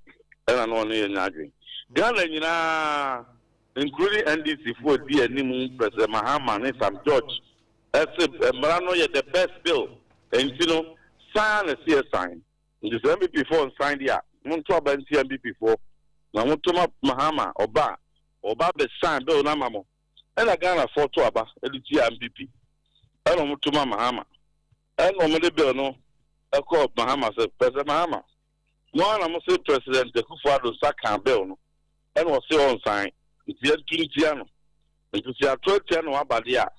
ɛna na ɔne yɛ nyɛ adwene. Ghana nyinaa, including NDC foɔ di anim, President Mahama ne Sam George ɛsɛ mmara no yɛ the best bill, nti no saa na ɛsi ɛsan. Nti sɛ NPP foɔ nsan deɛ a, monto aba ntia NPP foɔ na moto ma Mahama. Ɔba a ɔba abɛsan bill no ama mo. Ɛna Ghana foɔ to aba de tia NPP, ɛna ɔmo to ma Mahama, ɛna ɔmo de bill no ɛkɔ Mahama sɛ, President Mahama, mo ara na mo se President Akufo Addo nsa ka bill no, ɛna ɔse ɔnsan, nti yɛnto ntia no. Nti sɛ yɛato atia na waba deɛ a,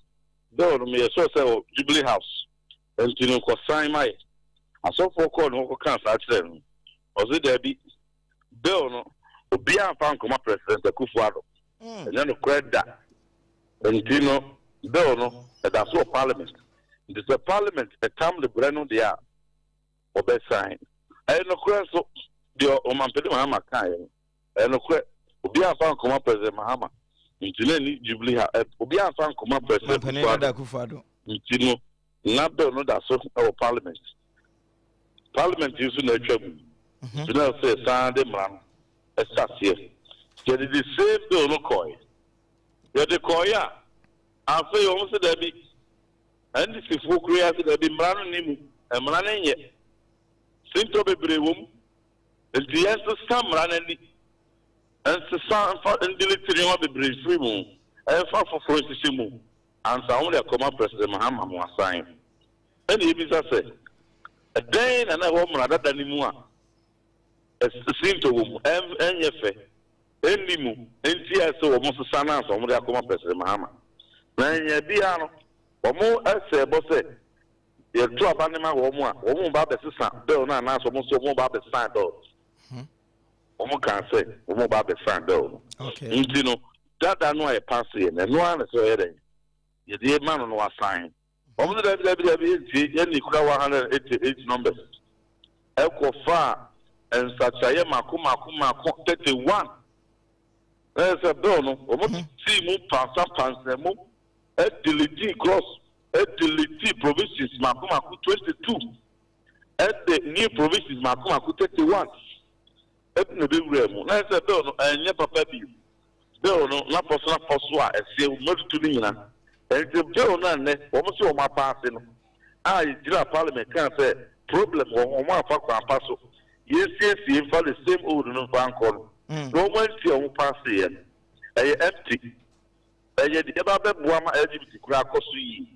bill no meyɛ sure sɛ ɛwɔ Jubilee House. Nti no kɔ sign ma yɛ. Asɔfoɔ kɔɔ ne hɔ kɔkaa saa kyerɛɛ no. Ɔse daabi, bill no obiara mfa nkɔma President Akufo Addo. Ɛnyɛ nokorɛ da. Nti no bill no ɛda so wɔ parliament. Nti sɛ parliament tam de brɛ no deɛ a, wɔbɛ sign. Ɛyɛ nokorɛ nso, deɛ Ɔmampanin Mahama kaeɛ no, Ɛyɛ nokorɛ, obiara amfa ankɔma President Mahama, nti na ɛnni Jubilee ha, ɛ, obiara amfa ankɔma President Mampanin dada Akufo-Addo. Nti no, na bill no da so wɔ Parliament. Parliament yi nso na atwa mu yi, nti na ɛsɛ sɛ yɛsan de mmara no hyɛ aseɛ. Yɛde the same bill no kɔeɛ. Yɛde kɔeɛ a, afei wɔn se daabi, NDC foɔ kura yi ara se daabi, mmara no nni mu, mmara no nyɛ, sintɔ bebree wɔ mu. Enti yɛnsesa mmara no ani, nsesa mfa ndelete nneɛma bebree mfiri mu, mfa foforo nhyehyɛ mu ansa wɔde akɔma President Mahama ma wasan. Ɛnna yebisa sɛ, ɛdɛn na na ɛwɔ mmara dada no mu a sintɔ wɔ mu, ɛnyɛ fɛ, enni mu, enti a ɛsɛ sɛ wɔsesa no ansa wɔde akɔma President Mahama? Na nea biara no, wɔhyɛɛ bɔ sɛ Yɛto aba no ma wɔn a, wɔn reba abɛsesa bill no anaasɛ wɔn nso wɔn reba abɛsan bill no. Wɔn kaa sɛ wɔn reba abɛsan bill no. Nti no, dada no a yɛpaase yɛ no, ɛno ara na sɛ ɔyɛ dɛn, yɛde ma no na wasan. Wɔn nso dabi dabi dabi yɛntie, yɛn kura 188 numbers. Ɛkɔ faa nsakyeraeɛ mako mako mako 31. Na yɛ sɛ bill no, wɔn tii mu pansa pansa mu, ɛdeletii clause deletii provisions mako mako 22 de new provisions mako mako 31 na ɛbɛwuraa mu. Na ayɛ sɛ bill no ɛnyɛ papa bio. Bill no n'apɔ so n'apɔ so a ɛseɛ wɔn atutu no nyina. Ɛnti bill no a nnɛ wɔn se wɔn apaase no a yɛgyinaa parliament kaa sɛ problem wɔ ho, wɔn amfa kwan pa so yɛnsiesie mfa the same old no mfa nkɔ no, na wɔn antie a wɔn paaseeɛ no ɛyɛ empty. Ɛyɛ deɛ ɛba bɛboa ma LGBT koraa akɔ so yie.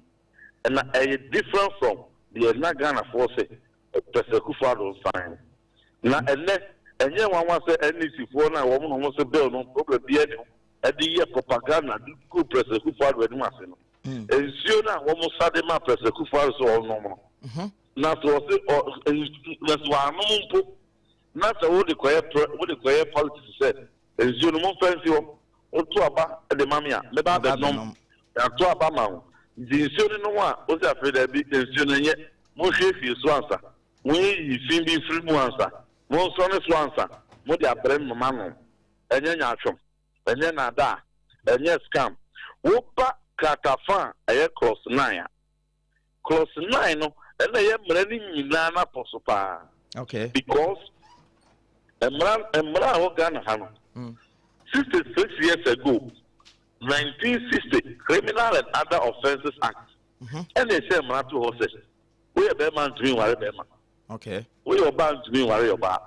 Na ɛyɛ different from deɛ na Ghanafoɔ sɛ President Akufo Addo nsan no. Na ɛnnɛ ɛnyɛ nwanwa sɛ NDC foɔ no a wɔn na wɔn se bill no problem biara nni ho de yɛ propaganda de gu President Akufo Addo anim ase no, nsuo no a wɔn sa de ma President Akufo Addo sɛ ɔnnom no, na sɛ ɔse ɔ, na sɛ wannom mpo na sɛ wode kɔyɛ prɛ, wode kɔyɛ politics sɛ Nsuo no, momfa nsi hɔ. Woto aba de ma me a, mɛba abɛnom. Yɛato aba ma wo. Nti nsuo no nom a, wose afei daabi, nsuo no nyɛ. Monhwiehwie so ansa. Monyiyi fi bi mfiri mu ansa. Monsɔne so ansa. Mode abrɛ me ma manom. Ɛnyɛ nyaatwom. Ɛnyɛ nnaadaa. Ɛnyɛ scam. Woba kratafa a ɛyɛ clause nine a, Clause 9 no ɛna ɛyɛ mmara no nyinaa n'apɔ so paa. Okay. Because mmara mmara a ɛwɔ Ghana ha no, 66 years ago, 1960 Criminal and Other Offences Act ɛna ɛhyɛ mmara to hɔ sɛ woyɛ bɛrima ntumi nware bɛrima. Okay. Woyɛ ɔbaa ntumi nware ɔbaa.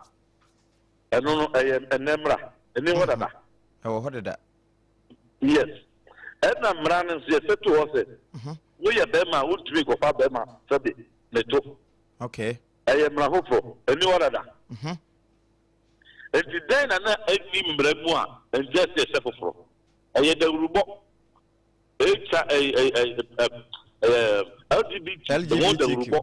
Ɛno no ɛyɛ ɛnɛ mmara ɛni hɔ dada. Ɛwɔ hɔ dada. Yes. Ɛna mmara no nso yɛsɛ to hɔ sɛ woyɛ bɛrima a wontumi nkɔfa bɛrima sɛbe ne to. Okay. Ɛyɛ mmara foforɔ, ɛni hɔ dada. Nti dɛn na na ɛnni mmara mu a nti ɛsɛ yɛhyɛ foforɔ? Ɛyɛ dawurubɔ. H I ɛɛ LGBT ho dawurubɔ.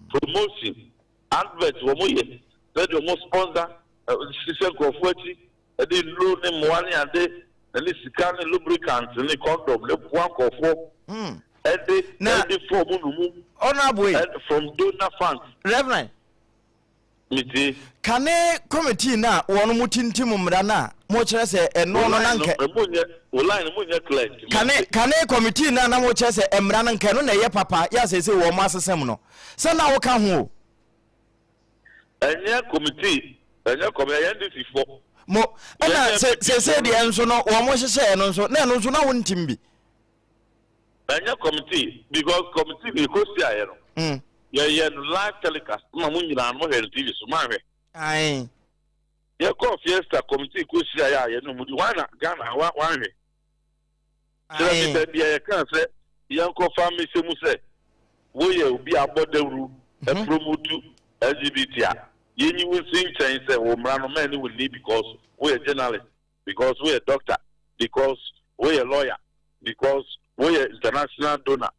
Promotion, advert wɔn yɛ sɛdeɛ wɔn sponsor hyehyɛ nkurɔfoɔ akyi. de nnuro ne mmoa ne ade ne sika ne lubricant ne condom ne boa nkurɔfoɔ de Na de fa wɔn nnommum Honourable yi. from donor funds. Reverend. Metie. Kane committee no a wɔn mo tintim mmara no a mo kyerɛ sɛ ɛno no na nkɛ. Wo line no emu nyɛ wo line no mu nyɛ clear nti. Kane kane committee no a na mo kyerɛ sɛ mmara no nkɛ no na ɛyɛ papa yɛ a seesei wɔn asesa mu no sɛ na woka ho o. Ɛnyɛ committee, ɛnyɛ committee, ɛyɛ NDC fo. Mo, ɛna se seesei deɛ nso no wɔn hyehyɛɛ no nso na ɛno nso na wontim bi. Ɛnyɛ committee because committee no yɛkɔ siaeɛ no yɛyɛ no live telecast ma mo nyinaa no mohwɛ no TV so moanhwɛ. Ae. Yɛkɔɔ fiesta committee kɔ siaeɛ a yɛne ɔmo di hwan na Ghana ha wanhwɛ. Kyerɛ me baabi a yɛkaa sɛ yɛnkɔfa mmɛhyɛ mu sɛ woyɛ obi a abɔ dawuru promote LGBT a, yɛnyi wo nsi nkyɛn sɛ wo mmara no mma ɛne wo nni because woyɛ journalist, because woyɛ doctor, because woyɛ lawyer. because woyɛ international donor,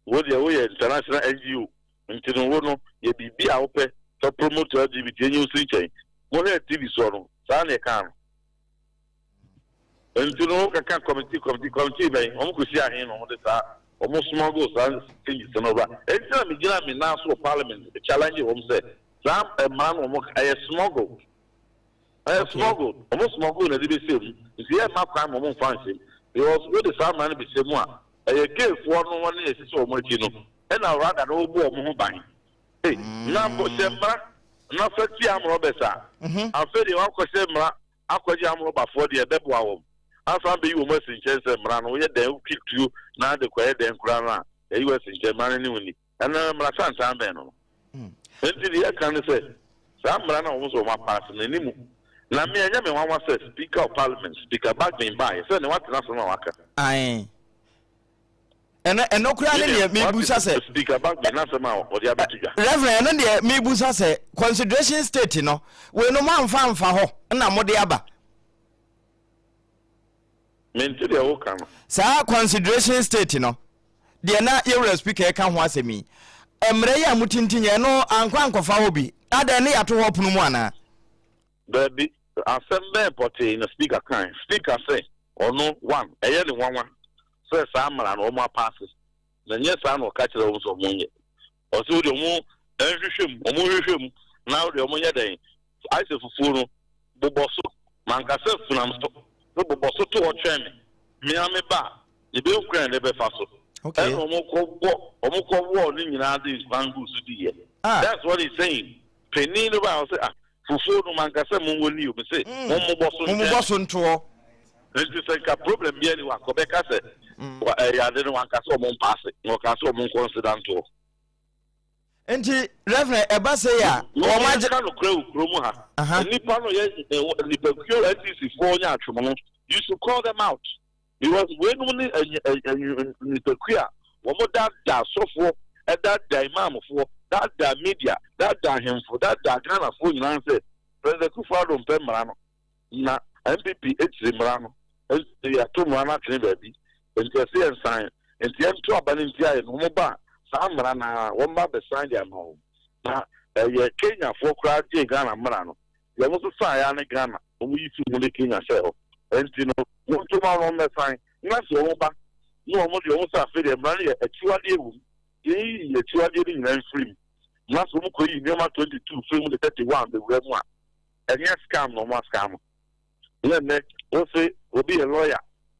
wo deɛ woyɛ international NGO nti no wo no yɛ biribi a wopɛ fa promote LGBT enyi wo siri nkyɛn. Mohwɛɛ TV soɔ no, saa na yɛkaa no. Nti no wokaka committee committee committee bɛn wɔn kɔsi ahe na wɔn de saa wɔn smuggle saa changes no ba. Nti na megyina me nan so wɔ parliament challenge wɔn sɛ saa mmara no wɔn ɛyɛ smuggled. Ɛyɛ smuggled. Wɔn smuggle na ɛde bɛhyɛ mu. Nti yɛ mma kwan ma wɔn mfa nhyɛ mu. Because wode saa mmara no bɛhyɛ mu a, ɛyɛ gayfoɔ no wɔn ne ɛsisi wɔn akyi no ɛna rather na wɔbu wɔn ho ban. Ei, na bɔ hyɛ mmara na fa tia amrɔbɛs a, afei deɛ woakɔhyɛ mmara akɔgye amrɔbafoɔ deɛ ɛbɛboa wɔn. Asan abɛyi wɔn asi nkyɛn sɛ mmara no woyɛ dɛn wotwi tuo na ade kɔyɛ dɛn koraa no a, yɛayi wo asi nkyɛn, mmara no ne wo nni. Ɛno mmara tantan bɛn no no? Enti deɛ yɛka ne sɛ, saa mmara no a wɔn sɛ wɔn apaase no, ɛnni mu. Na me, ɛnyɛ me nwanwa sɛ Speaker of Parliament, Speaker Bagbin baeɛ sɛ ne wate n'asɛm a waka. Ae. Ɛno, ɛno koraa ne deɛ mebusa sɛ. Speaker Bagbin n'asɛm a ɔde abɛto dwa. Reverend, ɛno deɛ mebusa sɛ, consideration state no, wei no moamfa amfa hɔ na mode aba? Mente deɛ woka no. Saa consideration state no, deɛ na yɛwura speaker ɛka ho asɛm yi, mmerɛ yi a motintim yɛ, ɛno ankɔ ankɔfa hɔ bi? Adɛn ne yɛato hɔ pono mu anaa? Dabi, asɛm bɛn pɔtee na speaker kae? Speaker se ɔno, one, ɛyɛ no nwanwa sɛ saa mmara no wɔn apaase, na ɛnyɛ saa na ɔka kyerɛɛ wɔn sɛ wɔnyɛ. Ɔse wodeɛ wɔn nhwehwɛ mu, wɔn nhwehwɛ mu, na wodeɛ wɔnyɛ dɛn? Ayɛ sɛ fufuo no, bobɔ so, manka sɛ funam so, no bobɔ so to hɔ twɛn me, me ara meba a, yɛbɛhu kwan a yɛde bɛfa so. Ɛna wɔn kɔ bɔ, wɔn kɔ wɔɔ ne nyinaa de nkwan guu so diiɛ. That's what he's saying. Panin no bae, ɔse, ah, fufuo no manka sɛ monwɔ ni o, mese mommobɔ so ntwɛn Mommobɔ so ntoɔ. Nti sɛ nka problem biara ni hɔ a, nka ɔbɛka sɛ ɛyɛ ade no, wanka sɛ ɔmo mpaase, na ɔkaa sɛ ɔmo nkɔnsida ntoɔ. Nti Reverend, ɛba sei a, wɔn agye. Yɛnka nokorɛ wɔ kurom ha, nnipa no yɛ nnipakuo NDC foɔ nyaatwom no, you should call them out. Because weinom ne nnipakuo a wɔn daadaa sɔfoɔ, daadaa imamfoɔ, daadaa media, daadaa ahemfo, daadaa Ghanafoɔ nyinaa sɛ President Kufuor Addo mpɛ mmara no, na NPP akyiri mmara no, nti yɛato mmara no atwene baabi, nti ɛsɛ yɛnsan, nti yɛnto aba no ntia yɛn, wɔn ba a, saa mmara no ara wɔn ba abɛsan de ama wɔn. Na ɛyɛ Kenyafoɔ koraa gyee Ghana mmara no, deɛ wɔsesaeɛ ara ne Ghana. Wɔn yi firi mu de Kenya hyɛɛ hɔ. Ɛnti no, monto ma wɔn mmɛsan, na sɛ wɔn ba, na wɔn deɛ wɔn sɛ afei deɛ mmara no yɛ akyiwadeɛ wɔ mu, yɛnyiyi akyiwadeɛ no nyinaa mfiri mu, na sɛ wɔn kɔyi nneɛma 22 firi mu de 31 bɛwura mu a, ɛnyɛ scam na wɔn ascam. Na ɛnnɛ, wo se obi yɛ lawyer,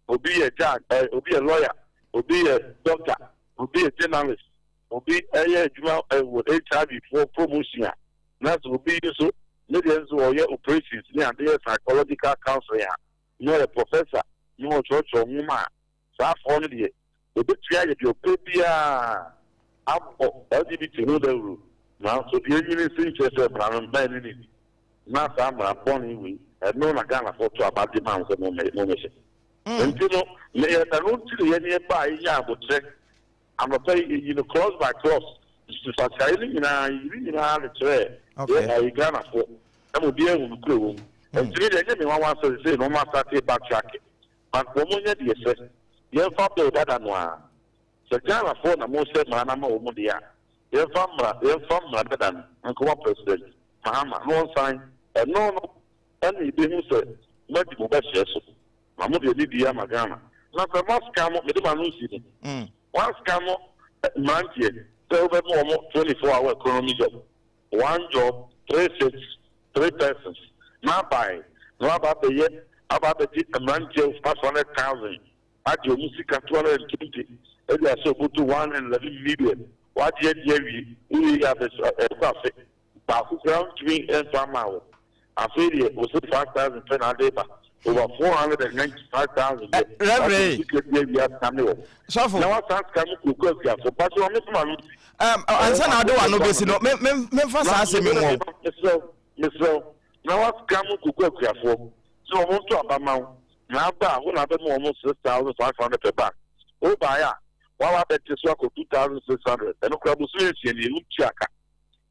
obi yɛ judge, eh, obi yɛ lawyer, obi yɛ doctor, obi yɛ journalist, obi ɛyɛ adwuma wɔ HIV foɔ promotion a, Na sɛ obi nso ne deɛ nso ɔyɛ operations ne adeɛ psychological counseling a, na ɔyɛ professor na ɔkyerɛkyerɛ nwoma a, saa foɔ no deɛ ɔbɛtumi ayɛ deɛ ɔpɛ biara abɔ LGBT ho dawuro. Nanso deɛ ɛnyini nso nkyerɛ sɛ mmara no mma ɛne no nni. Na saa mmara bɔne wei, ɛno na Ghanafoɔ to aba de maa mo sɛ mommɛhyɛ. Nti no, meyɛ ɛno nti na yɛn yɛbaa yɛnyaa aboterɛ Anɔpa yi, yɛyi no clause by clause, nsakyeraeɛ no nyinaa, yɛyi ne nyinaa de kyerɛɛ yɛ ayi Ghanafoɔ ma obiara ahu nokorɛ wɔ mu. Nti me deɛ ɛnyɛ me nwanwa sɛ sesei no wɔn astate back tracking, but wɔn nyɛ deɛ ɛsɛ. Yɛmfa bill dada no ara. Sɛ Ghanafoɔ na mohyɛ mmara no ama wɔn deɛ a, yɛmfa mmara, yɛmfa mmara dada no nkɔma President Mahama na ɔnsan. Ɛno no ɛna yɛbɛhu sɛ moadi mo bɛhyɛ so. Na mo deɛ nidie ama Ghana. Na sɛ mo ascam mede m'ano nsi no, wɔascam mmeranteɛ sɛ wobɛma wɔn 24 hour economy job, one job, three shifts, three persons, na abae na wɔaba abɛyɛ aba abɛgye mmeranteɛ 500,000 agye wɔn sika 220 de ahyɛ oboto 111 million, wɔagye adi awie, wowie yɛ abɛso ɛkɔ afe. Baako koraa wontumi mfa mmaa wɔn. Afei deɛ wose 5000 pɛ na ade ba. Over 495,000 deɛ wagye sika bi awie ascame wɔn. Sɔfo. Na wasan scam kooko akuafo. Mpakyɛ ma me ma no nsi. Ansa na ade w'ano besi no, me me memfa saa asɛm yi nwɔ. Mesrɛ wo, mesrɛ wo. Na wascam kooko akuafoɔ sɛ wɔn nto aba ma wo. Na aba a, wo na abɛma wɔn 6500 per bag. Wobaeɛ a, woaba abɛte so akɔ 2600. Ɛno koraa bosome nsia nie, wontua ka.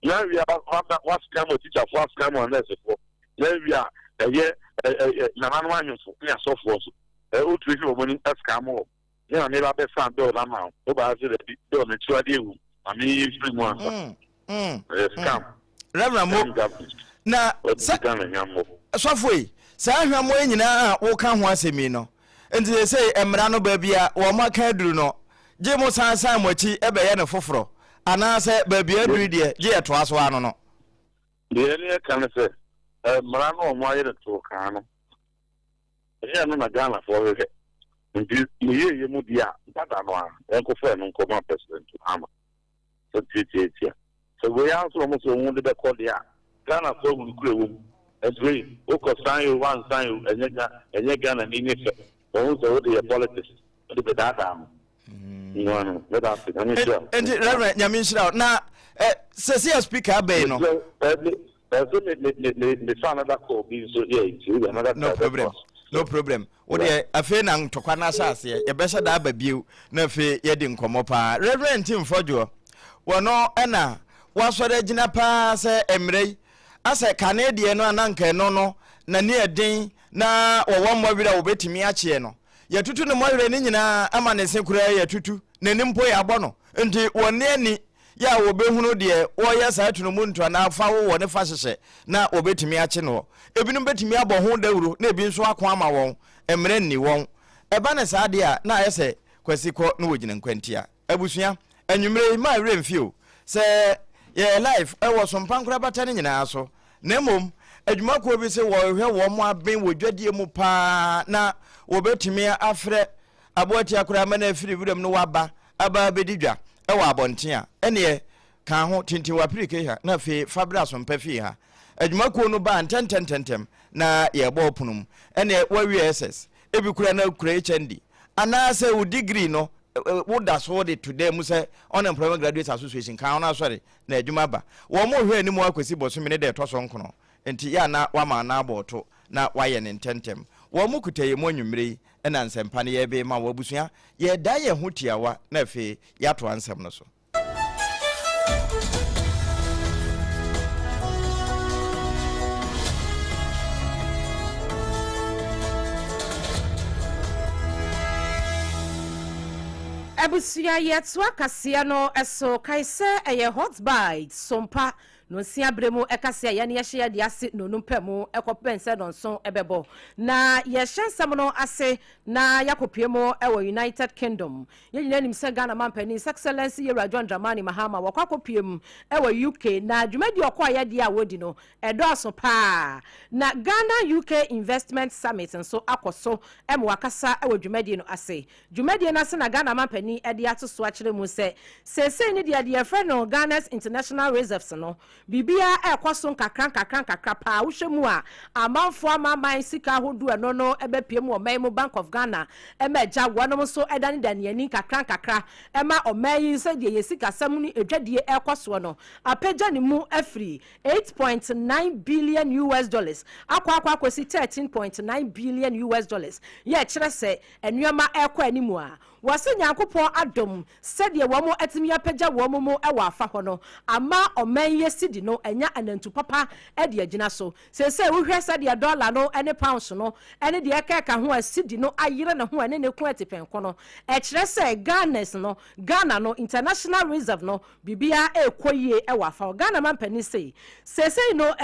Na wie a wascam atikyafoɔ, ascam anɛɛsefoɔ, na wie a ɛyɛ nananom ahemfo ne asɔfoɔ nso, wotumi hwɛ wɔn anim scam wɔn. Me na meba bɛsa bill no ama wo, wobaa sɛ dabi, bill no akyiwadeɛ wom, ma menyi mfiri mu ansa. Ɛyɛ scam. Reverend Mo, Scam government. na Wɔde sɛ Ghana hwammɔ. sɔfo yi, saa hwammɔ yi nyinaa a woka ho asɛm yi no, nti seesei mmara no baabi a wɔn aka aduru no, gye mo san san mo akyi bɛyɛ no foforɔ, anaasɛ baabi a aduru deɛ, gye yɛtoa so ano no? Deɛ ɛne ɛka ne sɛ, mmara no a wɔayɛ no too kaa no, Ɛnyɛ ɛno na Ghanafoɔ hwehwɛ. Nti ne yieyɛ mu deɛ a, dada no ara, yɛnkɔfa ɛno nkɔma President Mahama sɛ tiatiatia. Sɛ wei ara nso na wɔn sɛ wɔn de bɛkɔ deɛ a, Ghanafoɔ ahu nokorɛ wɔ mu. Nti wei, wokɔ sign o, woansign o, ɛnyɛ Ga, ɛnyɛ Ghanani ne fɛ. Wɔhu sɛ wode yɛ politics, wode bɛdaadaa no. Nnoa no, meda ase, Nyame nhyira wo. Nti Reverend, Nyame nhyira wo. Na eh, sɛsi a speaker abɛn no. Mesrɛ wo, eh, me, ɛsɛ me, me, me, me, me fa another call bi nso, yeah, nti wode another No time problem, bɛtoa so. no problem. Wo deɛ afei na ntɔkwa no ahyɛ aseɛ, yɛbɛhyɛ da aba bio na afei yɛadi nkɔmmɔ paa. Reverend Ntim Fɔdwoɔ, wɔno ɛna wasɔre agyina paa sɛ mmerɛ yi, asɛ kane deɛ no a na nka ɛno no n'ani ɛden na wɔwɔ mmɔwerɛ a wɔbɛtumi akyeɛ no, Yɛatutu ne mmɔwerɛ no nyinaa ama ne se koraa yɛatutu, n'ani mpo yɛabɔ no. Enti wɔnni ani yɛ a wɔbɛhunu deɛ wɔreyɛ saa tunumuntu anaa fa wowɔ ne fa hyehyɛ na wɔbɛtumi akye noɔ. Ebinom bɛtumi abɔ ho dawuro na ebi nso ako ama wɔn, mmerɛ nni wɔn. Ɛba no saa deɛ a, na ayɛ sɛ Kwasi kɔ na wɔgyina nkwantia. Abusua, anwummerɛ yi mma werɛ mfi o sɛ yɛyɛ live wɔ Sompa Nkorabata no nyinaa so na mmom adwumakuo bi se wɔrehwɛ wɔn aben wɔ dwadie mu paa na wɔbɛtumi afrɛ aboatia koraa ma no afiri wuram no waba aba abɛdi dwa wɔ abɔnten a, ɛneɛ ka ho tintin w'apirike ha na afei fa bra Sompa fie ha. Adwumakuo no baa ntɛntɛntɛntɛm na yɛrebɔ ɔpono mu ɛneɛ woawie SS, ebi koraa na wokura HND anaasɛ wo degree no woda so de to dan mu sɛ Unemployment Graduates Association kan no asɔre na adwuma ba. Wɔn rehwɛ anim akɔsi bosome ne da ɛtɔ so nkono nti yɛ a na wama no abɔ to na wayɛ no ntɛmntɛm. Wɔn kuta yɛn mu anwummere yi na nsɛmpa no yɛrebe ma wo abusua. Yɛredan yɛn ho tiawa na afei yɛatoa nsɛm no so. Abusua yɛtoa kaseɛ no so kae sɛ ɛyɛ Hot Bites Sompa Nonsia berɛ mu kaseɛ a yɛne yɛhyɛ yɛde ase nonum pɛ mu kɔpem sɛ nɔnson bɛbɔ na yɛhyɛ nsɛm no ase na yɛakɔpue mu wɔ United Kingdom. Yɛn nyinaa nim sɛ Ghana manpanin His Excellency Yewura John Dramani Mahama wakɔ akɔpue mu wɔ UK na dwumadie a ɔkɔeɛ deɛ a wɔdi no ɛdɔɔso paa. Na Ghana UK Investment Summit nso akɔ so ma wakasa wɔ dwumadie no ase. Dwumadie no ase na Ghana manpanin de ato so akyerɛ mu sɛ seesei no deɛ deɛ yɛfrɛ no Ghana's International Reserves no Biribiara rekɔ so nkakrankakra nkakra paa. Wohwɛ mu a, amanfoɔ amanaman sika ahodoɔ ɛno no bɛpue mu wɔ ɔman yi mu. Bank of Ghana ma agya wɔnom nso danedane ani nkakrankakra ma ɔman yi sɛdeɛ yɛn sikasɛm ne adwadie rekɔ soɔ no apagya ne mu afiri 8.9 billion US dollars akɔ akɔ akɔsi 13.9 billion US dollars yɛ ɛkyerɛ sɛ nneɛma rekɔ anim a wɔse Nyankopɔn adom Sɛdeɛ wɔn atumi apagya wɔn mu wɔ afa hɔ no ama ɔman yi asidi no anya anantu papa de agyina so. Seesei wohwɛ sɛdeɛ dɔla no ne pounds no ne deɛ ɛkeka ho a sidi no ayere ne ho ɛne ne ko atipɛnko no, ɛkyerɛ sɛ Ghana's no, Ghana no, international reserve no, biribiara rekɔ yie wɔ afa hɔ. Ghana mampanin sei, seesei no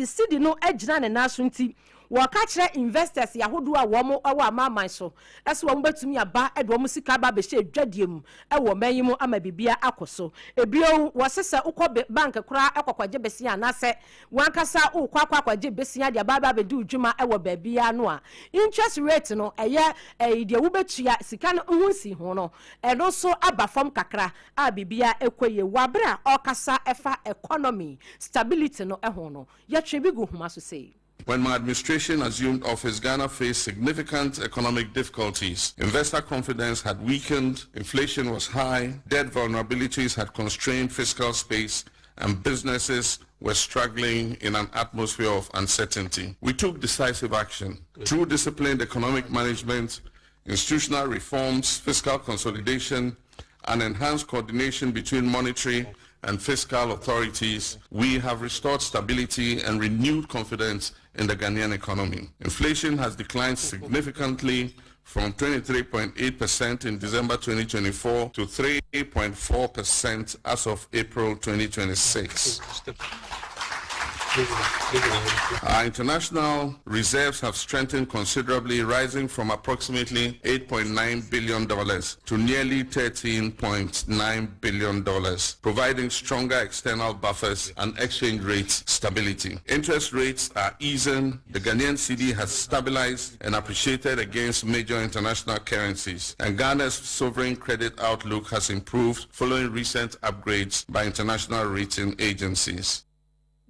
sidi no agyina ne nan so nti, Wɔka kyerɛ investors ahodoɔ a wɔn wɔ amanaman so sɛ wɔn bɛtumi aba de wɔn sika aba abɛhyɛ adwadie mu wɔ ɔman yi mu ama biribiara akɔ so. Bio, wɔse sɛ wokɔ bank koraa kɔkɔgye besia anaasɛ w'ankasa wokɔ akɔ akɔgye besia de aba aba abɛdi wo dwuma wɔ baabiara no a, interest rate no, ɛyɛ deɛ wobɛtua sika no ho nsiho no, ɛno nso aba fam kakra a biribiara kɔ yie. Wɔ aberɛ a ɔrekasa fa economy stability no ho no, yɛtwe bi gu nhoma so sei. When my administration assumed office, Ghana faced significant economic difficulties. Investor confidence had weakened, inflation was high, debt vulnerabilities had constrained fiscal space, and businesses were struggling in an atmosphere of uncertainty. We took decisive action. Through disciplined economic management, institutional reforms, fiscal consolidation, and enhanced coordination between monetary and fiscal authorities, we have restored stability and renewed confidence in the Ghanaian economy. Inflation has declined significantly from 23.8% in December 2024 to 3.4% as of April 2026. Our international reserves have strengthened considerably, rising from approximately $8.9 billion to nearly $13.9 billion, providing stronger external buffers and exchange rate stability. Interest rates are easing, the Ghanaian cedi has stabilized and appreciated against major international currencies, and Ghana's sovereign credit outlook has improved following recent upgrades by international rating agencies.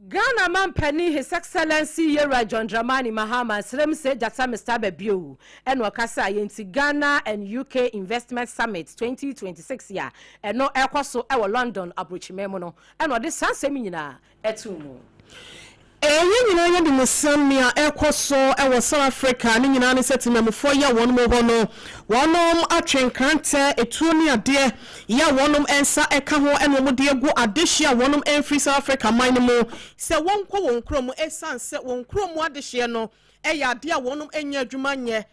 Ghana manpanin His Excellency Yewura John Dramani Mahama nsrem sɛ gyata Mister aba bio ɛna ɔkasa yɛ nti Ghana and UK Investment Summit 2026 a ɛno ɛkɔ so ɛwɔ London aburokyiman mu no ɛna ɔde saa nsɛm nyinaa ɛtoo mu. Ɛyɛ nyinaa yɛ animsɛm nea ɛrekɔ so wɔ South Africa ne nyinaa ne sɛ temamufoɔ yi a wɔnom wɔ hɔ no wɔnom atwe nkrantɛ, etuo ne adeɛ yi a wɔnom nsa ka ho na wɔn de agu adehyeɛ a wɔnom mfiri South Africa man no mu sɛ wɔnkɔ wɔn kurom ɛsiane sɛ wɔn kurom adehyeɛ no yɛ adeɛ a wɔnom nnya adwuma nyɛ.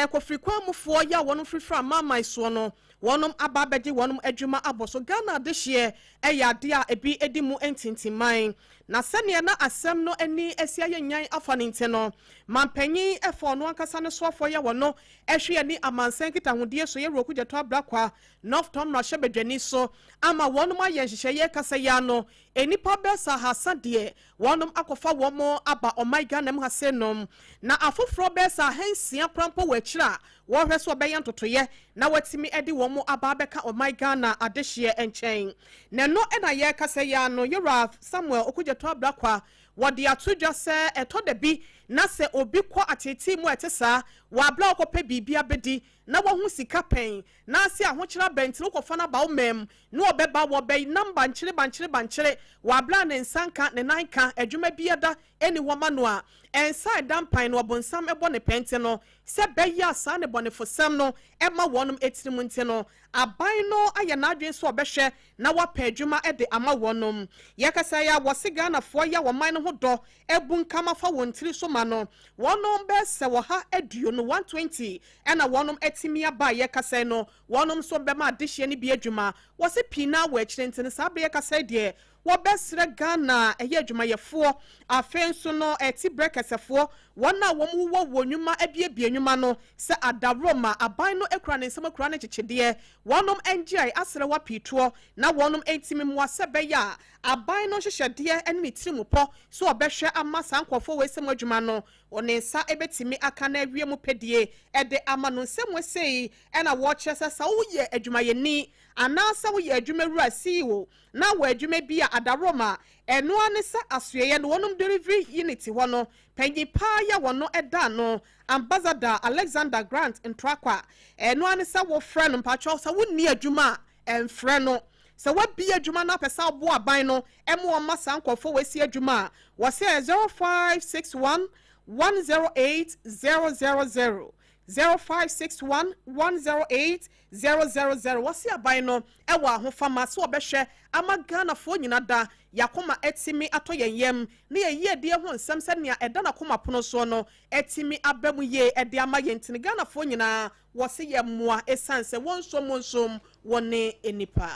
Kɔfiri kwan mufoɔ yi a wɔnom firifiri amanaman soɔ no wɔnom aba abɛgye wɔnom adwuma abɔ so. Ghana adehyeɛ yɛ adeɛ a ebi di mu ntintimman. Na sɛnea na asɛm no ani asi ayɛ nyan afa no nti no, mampanyin fa ɔno ankasa ne soafoɔ yɛ wɔ no hwe ani amansan nkitahodie so yɛ Wuroku Gyɛtɔ Abrakwa, North Tɔ mmarahyɛbadwani so ama wɔnom ayɛ nhyehyɛeɛ kasa yi ano nnipa bɛyɛ sɛ ahasa deɛ wɔnom akɔfa wɔn aba ɔman Ghana mu ha sei nom na afoforɔ bɛyɛ sɛ ahansia koraa mpo wɔ akyire a wɔrehwɛ sɛ wɔbɛyɛ ntotoeɛ na wɔatumi de wɔn aba abɛka ɔman Ghana adehyeɛ nkyɛn. Na ɛno na yɛrekasa yi ara no, Yewura Samuel Okudzeto Ablakwa, wɔde ato dwa sɛ ɛtɔ da bi na sɛ obi kɔ ateetee mu a ɛte saa wɔ abere a ɔkɔpɛ biribi abɛdi na wahu sika pɛn na ase ahokyere aba nti no wokɔfa no aba wo man mu na ɔbɛba wɔbɛyi namba nkyere bankyere bankyere wɔ abere a ne nsa nka ne nan nka adwuma biada nni hɔ ma no a ɛnsa a ɛda mpan no ɔbonsam bɔ ne pɛ nti no sɛ bɛyɛ a saa nnebɔnefosɛm no ma wɔnom tirim nti no aban no ayɛ n'adwene sɛ ɔbɛhwɛ na wapɛ adwuma de ama wɔnom. Yɛkasa yi a wɔse Ghanafoɔ yi a ɔman no ho dɔ abunkam afa wɔn tiri so ma no wɔnom bɛyɛ sɛ 120, 120, ɛna wɔnom atumi aba a yɛkasa yi no wɔnom nso bɛma adehyeɛ no bi adwuma. Wɔse pii no ara wɔ akyire nti no saa berɛ yɛkasa yi deɛ Wɔbɛsrɛ Ghana ɛyɛ adwumayɛfoɔ, afei nso no ɛte brɛ kɛsɛfoɔ, wɔn a wɔn wowɔ wɔ nwuma abiebie nwuma no sɛ adaworoma, aban no kura ne nsam akura ne nkyekyedeɛ, wɔnom ngyae asrɛ wɔ apiitoɔ na wɔnom ntimi mmoa sɛ ɛbɛyɛ a aban no nhyehyɛdeɛ ne ne tirimupɔ sɛ ɔbɛhwɛ ama saa nkorɔfoɔ wei sɛ mu adwuma no ne nsa bɛtumi aka na awie mu pɛdie de ama no. Nsɛm wei sei na wɔkyerɛ sɛ sɛ woyɛ adwumayɛni anaasɛ woyɛ adwumawura, CEO, Na wɔ adwuma bi a adaworoma a ɛno ara ne sɛ asoɛeɛ no wɔnom delivery unit hɔ no panyin paa yi a wɔno da ano, Ambassador Alexander Grant Ntoakwa, ɛno ara ne sɛ wofrɛ no, mpakyɛw sɛ wonni adwuma a ɛmfrɛ no, sɛ wabie adwuma na apɛ sɛ aboa aban no ma wɔma saa nkorɔfoɔ wei si adwuma a, wɔsɛ ɛyɛ 0561 108 000. 0561 108 000 Wɔse aban no wɔ ahofama sɛ wɔbɛhwɛ ama Ghanafoɔ nyina da y'akoma atimi atɔ yɛn yam ne yɛn yiedie ho nsɛm sɛ nea ɛda n'akoma pono soɔ no atimi aba mu yie de ama yɛn nti no Ghanafoɔ nyinaa wɔse yɛ mmoa ɛsiane sɛ wɔnsom monsom wɔne nnipa.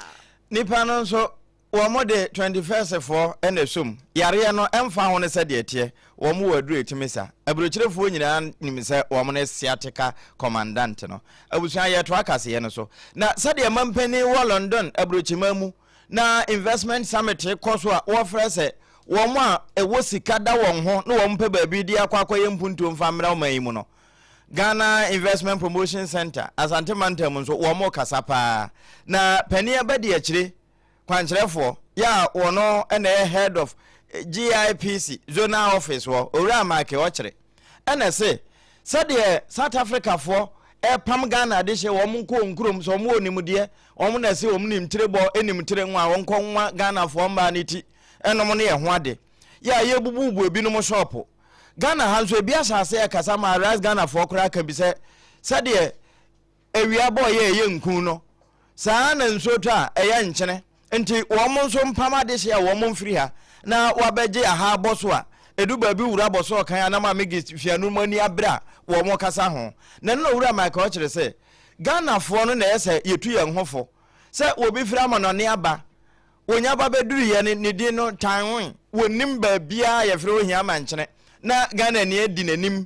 Nipa no nso Wɔn de 21st foɔ na ɛsɔ mu. Yareɛ no, ɛmfa ho ne sɛdeɛ ɛteɛ, wɔn wɔ aduro a ɛtumi sa. Aburokyerefoɔ nyinaa nim sɛ wɔn ne sciatica commandant no. Abusua, yɛretoa kaseɛ no so. Na sɛdeɛ mampanin wɔ London aburokyiman mu na investment summit rekɔ so a wɔfrɛ sɛ wɔn a ɛwɔ sika da wɔn ho na wɔn pɛ baabi de akɔ akɔyɛ mpuntuo mfa mmrɛ ɔman yi mu no, Ghana Investment Promotion Centre, Asante Mantam nso wɔn rekasa paa. Na panin abadiakyire kwankyerɛfoɔ yɛ a wɔno na ɛyɛ head of GIPC zonal office hɔ, Owura Mike Ɔkyere, ɛna ɛse sɛdeɛ South Africa foɔ ɛrepam Ghana adehyeɛ wɔn nkɔ wɔn kurom sɛ wɔn wɔ nimdeɛ, wɔn na ɛse wɔn nim tire bɔ, nim tire nwa, wɔn nkɔ nwa Ghana foɔ mmaa no ti ɛnom ne ɛho ade yɛ a yɛbububu ebinom shɔpo. Ghana ha nso ebi ahyɛ ase ɛkasa ma Arise Ghana foɔ koraa ka bi sɛ sɛdeɛ Awia bɔ yɛ ɛyɛ nku no, saa ara na nsuo tɔ a, ɛyɛ nkyene. Nti wɔn nso mpam adehyeɛ a wɔn mfiri ha na wɔabɛgye aha abɔ so a, Ɛdu baabi wura bɔ so ɔkan a na Maame Gist Fianu mo ani abere a wɔn kasa ho. Na ɛno na Owura Michael ɔkyerɛ sɛ Ghanafoɔ no na ɛyɛ sɛ yɛtu yɛn ho fo sɛ obi firi amanɔne aba, wɔnya ba bɛduruiɛ no ne din no Tanwe, wɔnnim baabiara a yɛfrɛ Ohia Amankyene na Ghanani adi n'anim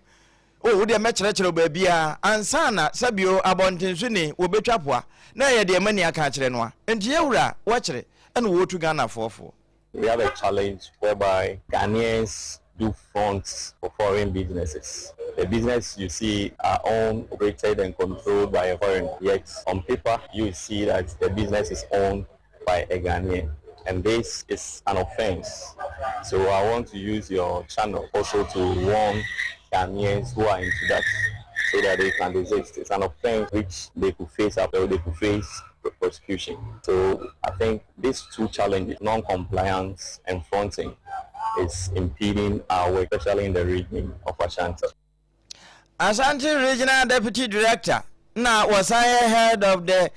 O, wo deɛ mɛkyerɛkyerɛ wo baabiara ansa na sɛbio abɔntensoni wɔbɛtwa poa na ɛyɛ deɛ mani aka akyerɛ no a. Nti yɛ wura wɔkyere ɛna wɔretu Ghanafoɔ foɔ. We have a challenge whereby Ghanaians do fronts for foreign businesses. The business you see are owned, operated and controlled by a foreigner. Yet on paper you see that the business is owned by a Ghanaian. And this is an offense. So I want to use your channel also to warn Ghanaians who are into that so that they can desist. It's an offense which they could face up or they could face prosecution. So I think these two challenges, non-compliance and fronting, is impeding our work, especially in the region of Ashanti. Ashanti Regional Deputy Director na wɔsan yɛ Head of the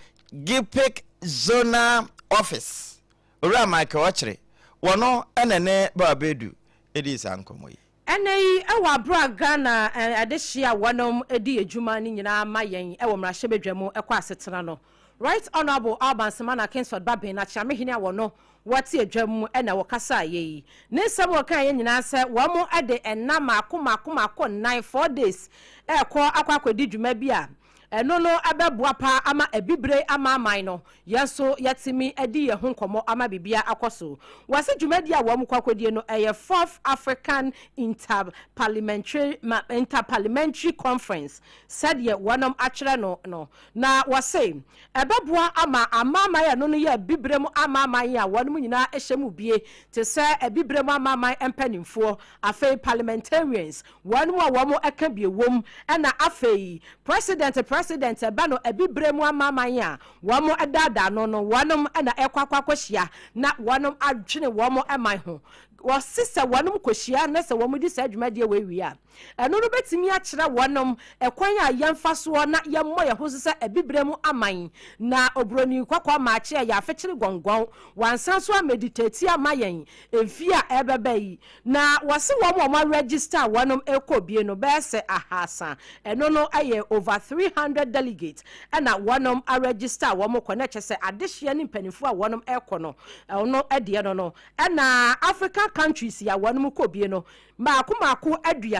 GIPIC Zonal Office, Owura Michael Ɔkyere, wɔno na ne Bawa Bedu dii saa nkɔmmɔ yi. Ɛnnɛ yi, wɔ aberɛ a Ghana adehyeɛ a wɔnom di adwuma no nyinaa ma yɛn wɔ mmarahyɛbadwa mu kɔ asetena no, Right Honourable Alban Semana Kingsford Babin Akyeamehene a wɔno wɔte adwa mu na wɔkasaeɛ yi. Ne nsɛm a ɔkaeɛ nyinaa sɛ wɔn de nna mmaako mmaako mmaako nnan, 4 days, rekɔ akɔ akɔdi dwuma bi a ɛno no bɛboa paa ama Abibire amanaman no yɛn nso yɛatumi adi yɛn ho nkɔmmɔ ama biribiara akɔ so. Wɔse dwumadie a wɔn kɔ akɔdie no ɛyɛ Fourth African Inter-Parliamentary Inter-Parliamentary Conference sɛdeɛ wɔnom atwerɛ no no. Na wɔse ɛbɛboa ama amanaman a ɛno no yɛ Abibire mu amanaman a wɔnom nyinaa hyɛ mu bie te sɛ Abibire mu amanaman mpanimfoɔ, afei parliamentarians, wɔnom a wɔn ka bie wom, ɛna afei President President ɛba no Abibire mu amanaman a wɔn daadaa no no wɔnom na ɛkɔ akɔ akɔhyia na wɔnom adwene wɔn man ho. Wɔse sɛ wɔnom kɔhyia na sɛ wɔn di saa dwumadie wei wie a, ɛno no bɛtumi akyerɛ wɔnom ɛkwan a yɛmfa soɔ na yɛmmɔ yɛn ho so sɛ Abibire mu aman. Na Oburoni kɔkɔɔ maakye a yɛafekyere gɔngɔn, wansan so ameditate ama yɛn mfie a ɛrebɛba yi. Na wɔse wɔn a wɔn aregister a wɔnom rekɔ bie no bɛyɛ sɛ 300. Ɛno no yɛ over 300 delegates ɛna wɔnom aregister a wɔn kɔ, na kyerɛ sɛ adehyeɛ ne mpanimfoɔ a wɔnom rekɔ no, ɛno deɛ no no. Ɛna African countries a wɔnom kɔ bie no, mmaako mmaako 30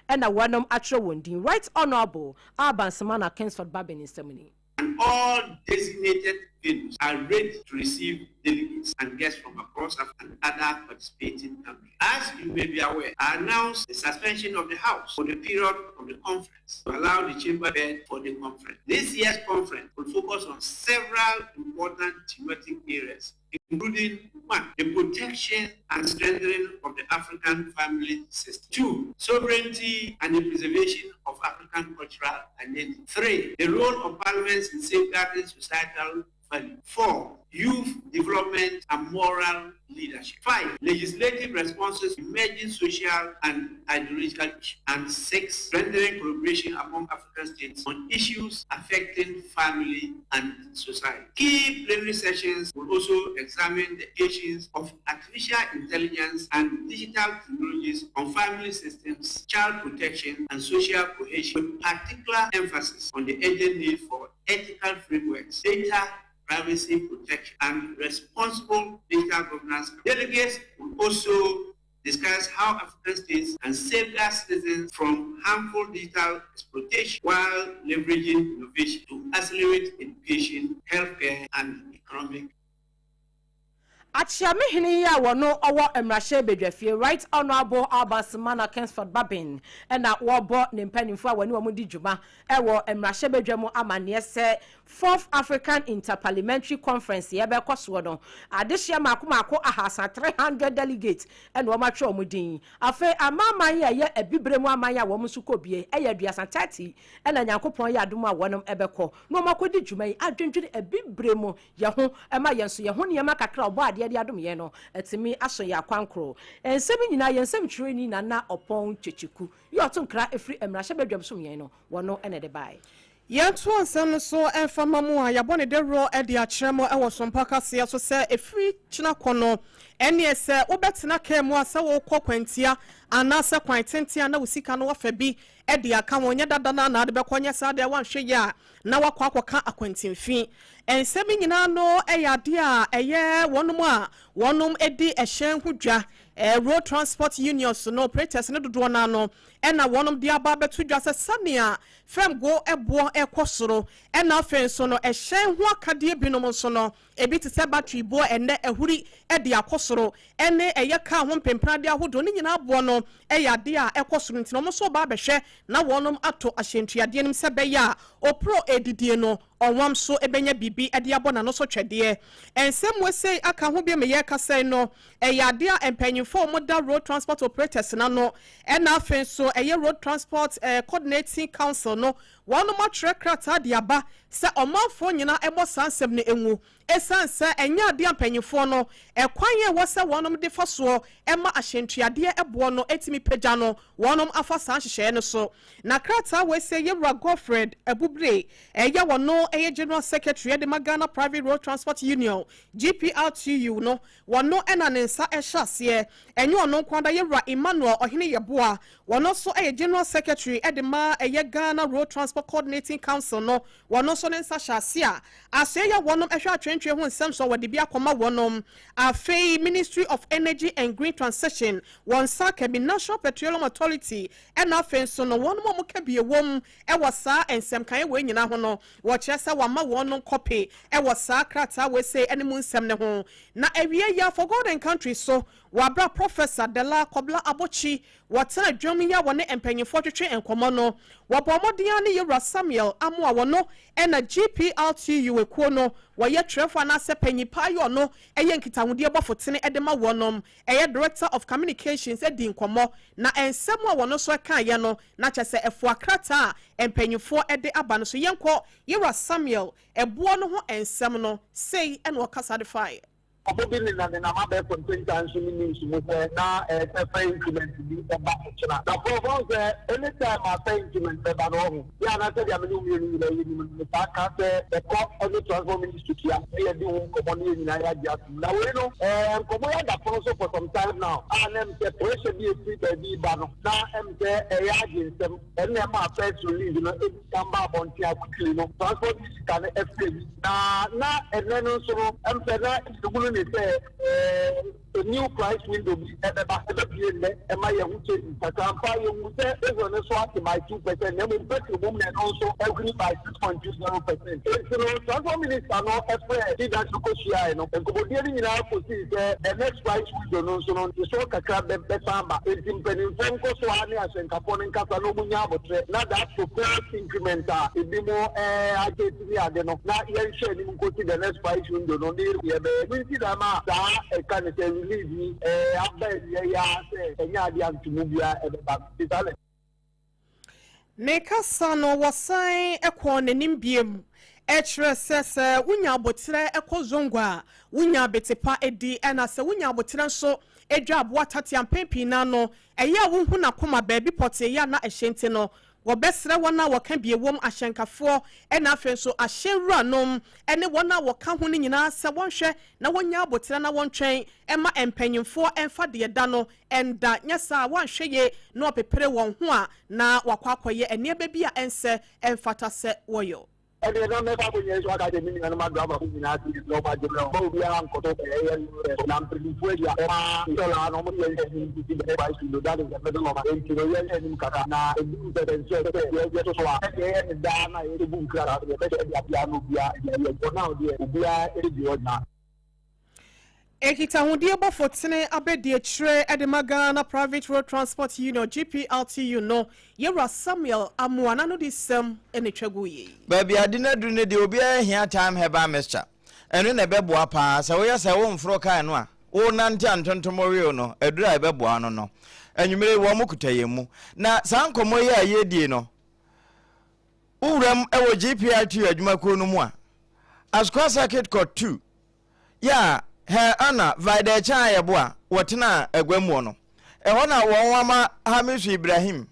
ɛna wɔnom atwerɛ wɔn din. Right Honourable Alban Sumana Kingsford Bagbin nsɛm ni. And all designated venues are ready to receive delegates and guests from across Africa and other participating countries. As you may be aware, I announced the suspension of the House for the period of the conference to allow the chamber bed for the conference. This year's conference will focus on several important thematic areas, including 1, the protection and strengthening of the African family system. 2, sovereignty and the preservation of African cultural identity. 3, the role of parliaments in safeguarding societal value. 4, youth development and moral leadership. 5, legislative responses to emerging social and ideological issues. And 6, strengthening collaboration among African states on issues affecting family and society. Key plenary sessions will also examine the issues of artificial intelligence and digital technologies on family systems, child protection, and social cohesion, with particular emphasis on the urgent need for ethical frameworks, data privacy protection, and responsible digital governance. Delegates will also discuss how African states can safeguard citizens from harmful digital exploitation while leveraging innovation to accelerate education, healthcare, and economic Akyeamehene yi a wɔno ɔwɔ mmarahyɛ badwafie, Right Honourable Alban Sumana Kingsford Bagbin, ɛna wɔrebɔ ne mpanimfoɔ a wɔne wɔn di dwuma ɛwɔ mmarahyɛ badwa mu amanneɛ sɛ Fourth African Interparliamentary Conference yɛbɛkɔ soɔ no, adehyeɛ mako mako 300, 300 delegates, ɛna wɔn atwerɛ wɔn din. Afei amanaman yi a ɛyɛ Abibire mu aman a wɔn nso kɔ bie ɛyɛ 30, 30, ɛna Nyankopɔn yɛ adom a wɔn ɛbɛkɔ na wɔn akɔdi dwuma yi adwendwene Abibire mu yɛn ho ɛma yɛn nso yɛn ho nneɛma kakra a ɔbɔ adeɛ de adom yɛn no atumi aso yɛn akwankoro. Nsɛm nyinaa yɛn nsɛm twerɛni Nana Ɔpɔn Kyekyeku yi ɔto nkra ɛfiri mmarahyɛ badwam som yɛn no, wɔno ɛna ɛde baeɛ. Yɛntoa nsɛm no so mfa mma mo a yɛabɔ no dawuro de akyerɛ mo wɔ Sompa kaseɛ so sɛ ɛfiri kyena kɔ no, ɛnneɛ sɛ wobɛtena kaa mu a sɛ worekɔ kwantia anaasɛ kwan tenten a na wo sika no woafa bi de aka ho, nyɛ dada no ara na wode bɛkɔ, nyɛ saa deɛ woanhwɛ yie a na woakɔ akɔka akwantinfi. Nsɛm yi nyinaa no yɛ adeɛ a ɛyɛ wɔnom a wɔnom di ɛhyɛn ho dwa, Road Transport Unions no operators no dodoɔ no ara no na wɔnom de aba abɛto dwa sɛ sɛnea Fam go boɔ rekɔ soro, ɛna afei nso no ɛhyɛn ho akadeɛ binom nso no, ebi te sɛ battery boɔ ɛnnɛ ahuri de akɔ soro, ɛne ɛyɛ car ho mpempradeɛ ahodoɔ ne nyinaa boɔ no yɛ adeɛ a ɛkɔ soro nti no wɔn nso reba abɛhwɛ na wɔnom ato ahyɛntuadeɛ no mu sɛ ɛbɛyɛ a opro redidie no ɔwam nso bɛnya biribi de abɔ n'ano so twɛdeɛ. Nsɛm wei sei aka ho bio me yɛrekasa yi no ɛyɛ adeɛ a mpanyinfoɔ a wɔda Road Transport Operators no ano ɛna afei nso ɛyɛ Road Transport Coordinating Council no wɔnom atwerɛ krataa de aba sɛ ɔmanfoɔ nyinaa mmɔ saa nsɛm no ngu ɛsiane sɛ ɛnyɛ adeɛ a mpanyinfoɔ no ɛkwan a ɛwɔ sɛ wɔnom de fa soɔ ma ahyɛntuadeɛ boɔ no tumi pagya no wɔnom afa saa nhyehyɛeɛ no so. Na krataa wei sɛ Yɛwura Godfred Abubire ɛyɛ wɔno ɛyɛ General Secretary de ma Ghana Private Road Transport Union, GPRTU, no wɔno na ne nsa hyɛ aseɛ. Ɛnyɛ ɔno nko ara, Yɛwura Emmanuel Ɔhene Yeboah, wɔno nso yɛ General Secretary de ma ɛyɛ Ghana Road Transport Coordinating Council no, wɔno nso ne nsa hyɛ aseɛ a asoɛeɛ a wɔnom hwɛ atwentwe ho nsɛm so a wɔde bi akɔma wɔnom. Afei Ministry of Energy and Green Transition, wɔn nsa aka bi, National Petroleum Authority ɛna afei nso no wɔnom a wɔka bi ɛwom wɔ saa nsɛmkaeɛ wei nyinaa ho no, wɔkyerɛ sɛ wɔama wɔnom kɔpe wɔ saa krataa wei sei ne mu nsɛm no ho. Na awiei yi ara, For God and Country so, wɔ aberɛ a Professor Dela Kobla Abotsi wɔtena dwam yi a wɔne mpanyimfoɔ twetwe nkɔmmɔ no, wɔbɔɔ mmɔden ara ne Yewura Samuel Amoah wɔno na GPRTU ekuo no wɔyɛ twerɛfoɔ anaasɛ panyin paa yi ɔno yɛ nkitahodie bɔfo tene de ma wɔnom ɛyɛ Director of Communications dii nkɔmmɔ na nsɛm a wɔno nso kaeɛ no na kyerɛ sɛ ɛfoa krataa a mpanyimfoɔ de aba no so. Yɛnkɔ Yewura Samuel ɛboɔ no ho nsɛm no, sei na ɔkasa de faeɛ. Ɔbo bi nenanenam abɛɛfo ntentan so ne news mu sɛ na ɛyɛ sɛ fare increment bi bɛba ɔkyena. Na prof wahu sɛ any time a fare increment bɛba no wahu yɛ a na sɛdeɛ me ne wo mmienu nyinaa yɛnim no metaa ka sɛ yɛkɔ ɛne transport ministry tua na yɛdi ho nkɔmmɔ na yɛn nyinaa yɛagye atom. Na wei no ɛɛ nkɔmmɔ yi ada pono so for some time now a na ɛm sɛ pressure bi a ɛfiri baabi reba no na ɛm sɛ ɛyɛ agye nsɛm. Ɛno na ɛmaa first release no di kan baa abɔnten a quickly no transport sika no afiri ani. Na na ɛnnɛ no nso no, ɛm sɛ na yɛhunu ne sɛ a new price window bi ɛbɛba, ɛbɛbue nnɛ ɛma yɛho changes kakra. Ampa yɛhu sɛ diesel no so ate by 2% na mmom petrol mmom na ɛno nso ahuri by 6.20%. Enti no transport minister no frɛɛ leadership kɔhyiaeɛ no, nkɔmmɔdie no nyinaa kɔsii sɛ the next price window no nso no ntesoɔ kakra bɛsan aba. Enti mpanimfoɔ nkɔ so ara ne ahyɛnkafoɔ no nkasa na wɔnnya aboterɛ na that proposed increment a ebinom agye ne ade no na yɛnhwɛ anim nkɔsi the next price window no ne yɛbɛyɛ. Ɛno nti na ɛma saa ɛka ne sɛ release yi aba awieɛ ara sɛ ɛnyɛ adeɛ a ntomu biara ɛbɛba no. Nti saa na. Ne kasa no, wɔsan kɔɔ n'anim biom kyerɛɛ sɛ sɛ wonya aboterɛ kɔ Zongo a, wonya abete pa di, ɛna sɛ wonya aboterɛ nso dwa aboa tatea mpɛn pii no ara no, ɛyɛ a wonhu n'akoma baabi pɔtee yɛ a na ɛhyɛ nti no, wɔbɛsrɛ wɔn a wɔka bi ɛwom, ahyɛnkafoɔ ɛna afei nso ahyɛnwuranom ne wɔn a wɔka ho no nyinaa sɛ wɔnhwɛ na wɔnya aboterɛ na wɔntwɛn mma mpanyimfoɔ mfa deɛ da no Ɛnda, nyɛ saa a wɔanhwɛ yie na wɔpepere wɔn ho a na wɔakɔ akɔyɛ nneɛma bi a ɛnsɛ ɛmfata sɛ wɔyɔ. Ɛnneɛ na mɛfa akonnwa yi so aka akyerɛ me nuanom adrɔbafo nyinaa sɛ yɛsrɛ wɔn agye berɛ mma obiara nkɔtɔ ɛyɛ mmerɛ so na mpanimfoɔ ahyia ɛma nsɔlaa no wɔde yɛn nhwɛ anim sisi the price window that is the middle of enti no yɛnhwɛ anim kakra na ɛduru sɛ sɛ nso ɛsɛ sɛ yɛto so a sɛdeɛ ɛyɛ no daa na yɛbu nkrataa so yɛbɛhyɛ de apia na obiara de ayɛ for now deɛ obiara ɛdi hɔ gyina. Nkitahodie bɔfo tene abɛdiakyire de ma Ghana Private Road Transport Union, GPRTU, no, Yɛwura Samuel Amoah n'anodisɛm na ɛtwa guiɛ yi. Baabi a ade no aduru no deɛ obiara hia thyme herbal mixture. Ɛno na ɛbɛboa paa. Sɛ woyɛ sɛ womforo kaa no a, wonante a ntontom we wo no, aduru a ɛbɛboa no no, anwummere yi wɔkuta yɛn mu. Na saa nkɔmmɔ yi a yɛredie no, wo wuram wɔ GPRTU adwumakuo no mu a, Asukwa Circuit Court 2, Yɛ a Herr Anna Vaidɛɛkyɛ a yɛboa wɔtenaa agua muɔ no. Ɛhɔ na wɔn ama Hamisu Ibrahim,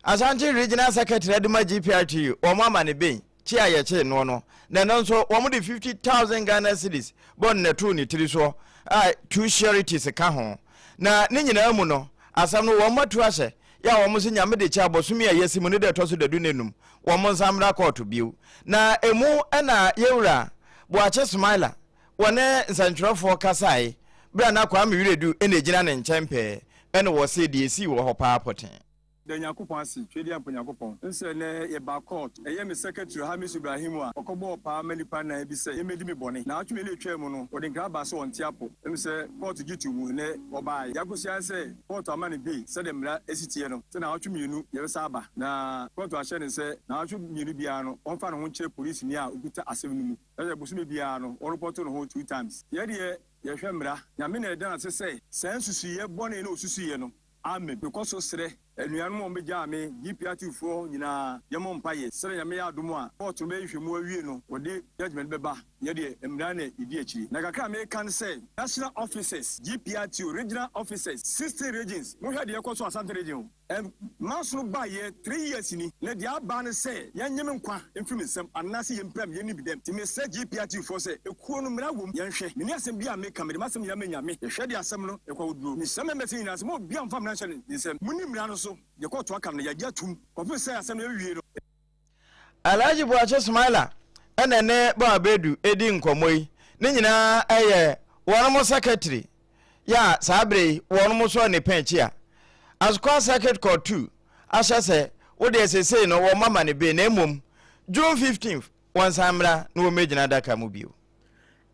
Ashanti Regional Secretary de ma GPRTU, wɔn ama no ben. Kye a yɛkyee noɔ no, na ɛno nso wɔde 50,000 Ghana cedis bɔ no na ɛtoo ne tiri soɔ a two sureties ka ho. Na ne nyinaa mu no, asɛm no wɔn atu ahyɛ yɛ a wɔn se Nyame de kyɛ a bosome a yɛasi mu ne da ɛtɔ so dadu ne num wɔn nsan mmra kɔɔto bio. Na emu na yɛwura Boakye Smaila wɔne nsɛntwerɛfoɔ kasae berɛ a na Kwame Wiredu na ɛgyina ne nkyɛn pɛɛ ɛna wɔsee deɛ ɛsii wɔ hɔ paa pɔtee. Da Nyankopɔn ase, Twedeampo Nyankopɔn, nsɛ nɛ yɛbaa court, ɛyɛ me secretary Hamisu Ibrahimu a ɔkɔbɔɔ paa ma nipa nan bi sɛ yɛmmɛdi me bɔne. Naawɔtwe mmienu a ɛtwaa mu no, wɔde nkra baa sɛ wɔnte apo, ɛm sɛ court gye too mu, nnɛ wɔbaae. Yɛakɔsi ara sɛ court ama no bail sɛdeɛ mmara si teɛ no, sɛ naawɔtwe mmienu yɛbɛsan aba, na court ahyɛ no sɛ naawɔtwe mmienu biara no ɔmfa ne ho nkyerɛ polisini a ɔkuta asɛm no mu, na sɛ bosome biara no ɔrepɔto ne ho two times. Yɛdeɛ yɛhwɛ mmara, Nyame na yɛda no ase sɛ saa nsusuiɛ bɔne no a ɔsusuiɛ no, Amen. Mekɔ so srɛ anuanom a wɔbɛgyaa me GPRT foɔ nyinaa yɛmmɔ mpaeɛ sɛdeɛ Nyame yɛ adom a court no bɛyɛ nhwɛmu awie no wɔde judgement bɛba yɛ deɛ mmara na yɛdi akyire. Na kakra a meka ne sɛ National officers, GPRTO, regional officers, 16 regions monhwɛ deɛ ɛkɔ so Asante region o. Ɛm mansono baeɛ 3 years ni na deɛ aba ne sɛ yɛnnye me nkwa mfiri me nsam anaase yɛmpira me yɛnni me dɛm nti mesrɛ GPRTU foɔ sɛ ekuo no mmara wom yɛnhwɛ menni asɛm biaa meka mede m'asɛm nyinaa ma Nyame yɛhwɛ deɛ asɛm no ɛkɔ awoduro mesrɛ members nyinaa sɛ mo obiaa mfa mmara nhyɛ ne nsam monni mmara no so deɛ kɔɔto aka no yɛagye atum kɔpem sɛ asɛm no yɛbɛwie no. Alhaji Boakye Sumaila na ɛne Bawa Bedu redi nkɔmmɔ yi. Ne nyinaa yɛ wɔnom secretary yɛ a saa berɛ yi wɔnom sɔɔ ne pɛn akyi a Asukwa Circuit Court 2 ahyɛ sɛ wo deɛ seesei no wɔn mama no bail na mmom June 15th wɔnsan mmra na wɔmmɛgyina adaka mu bio.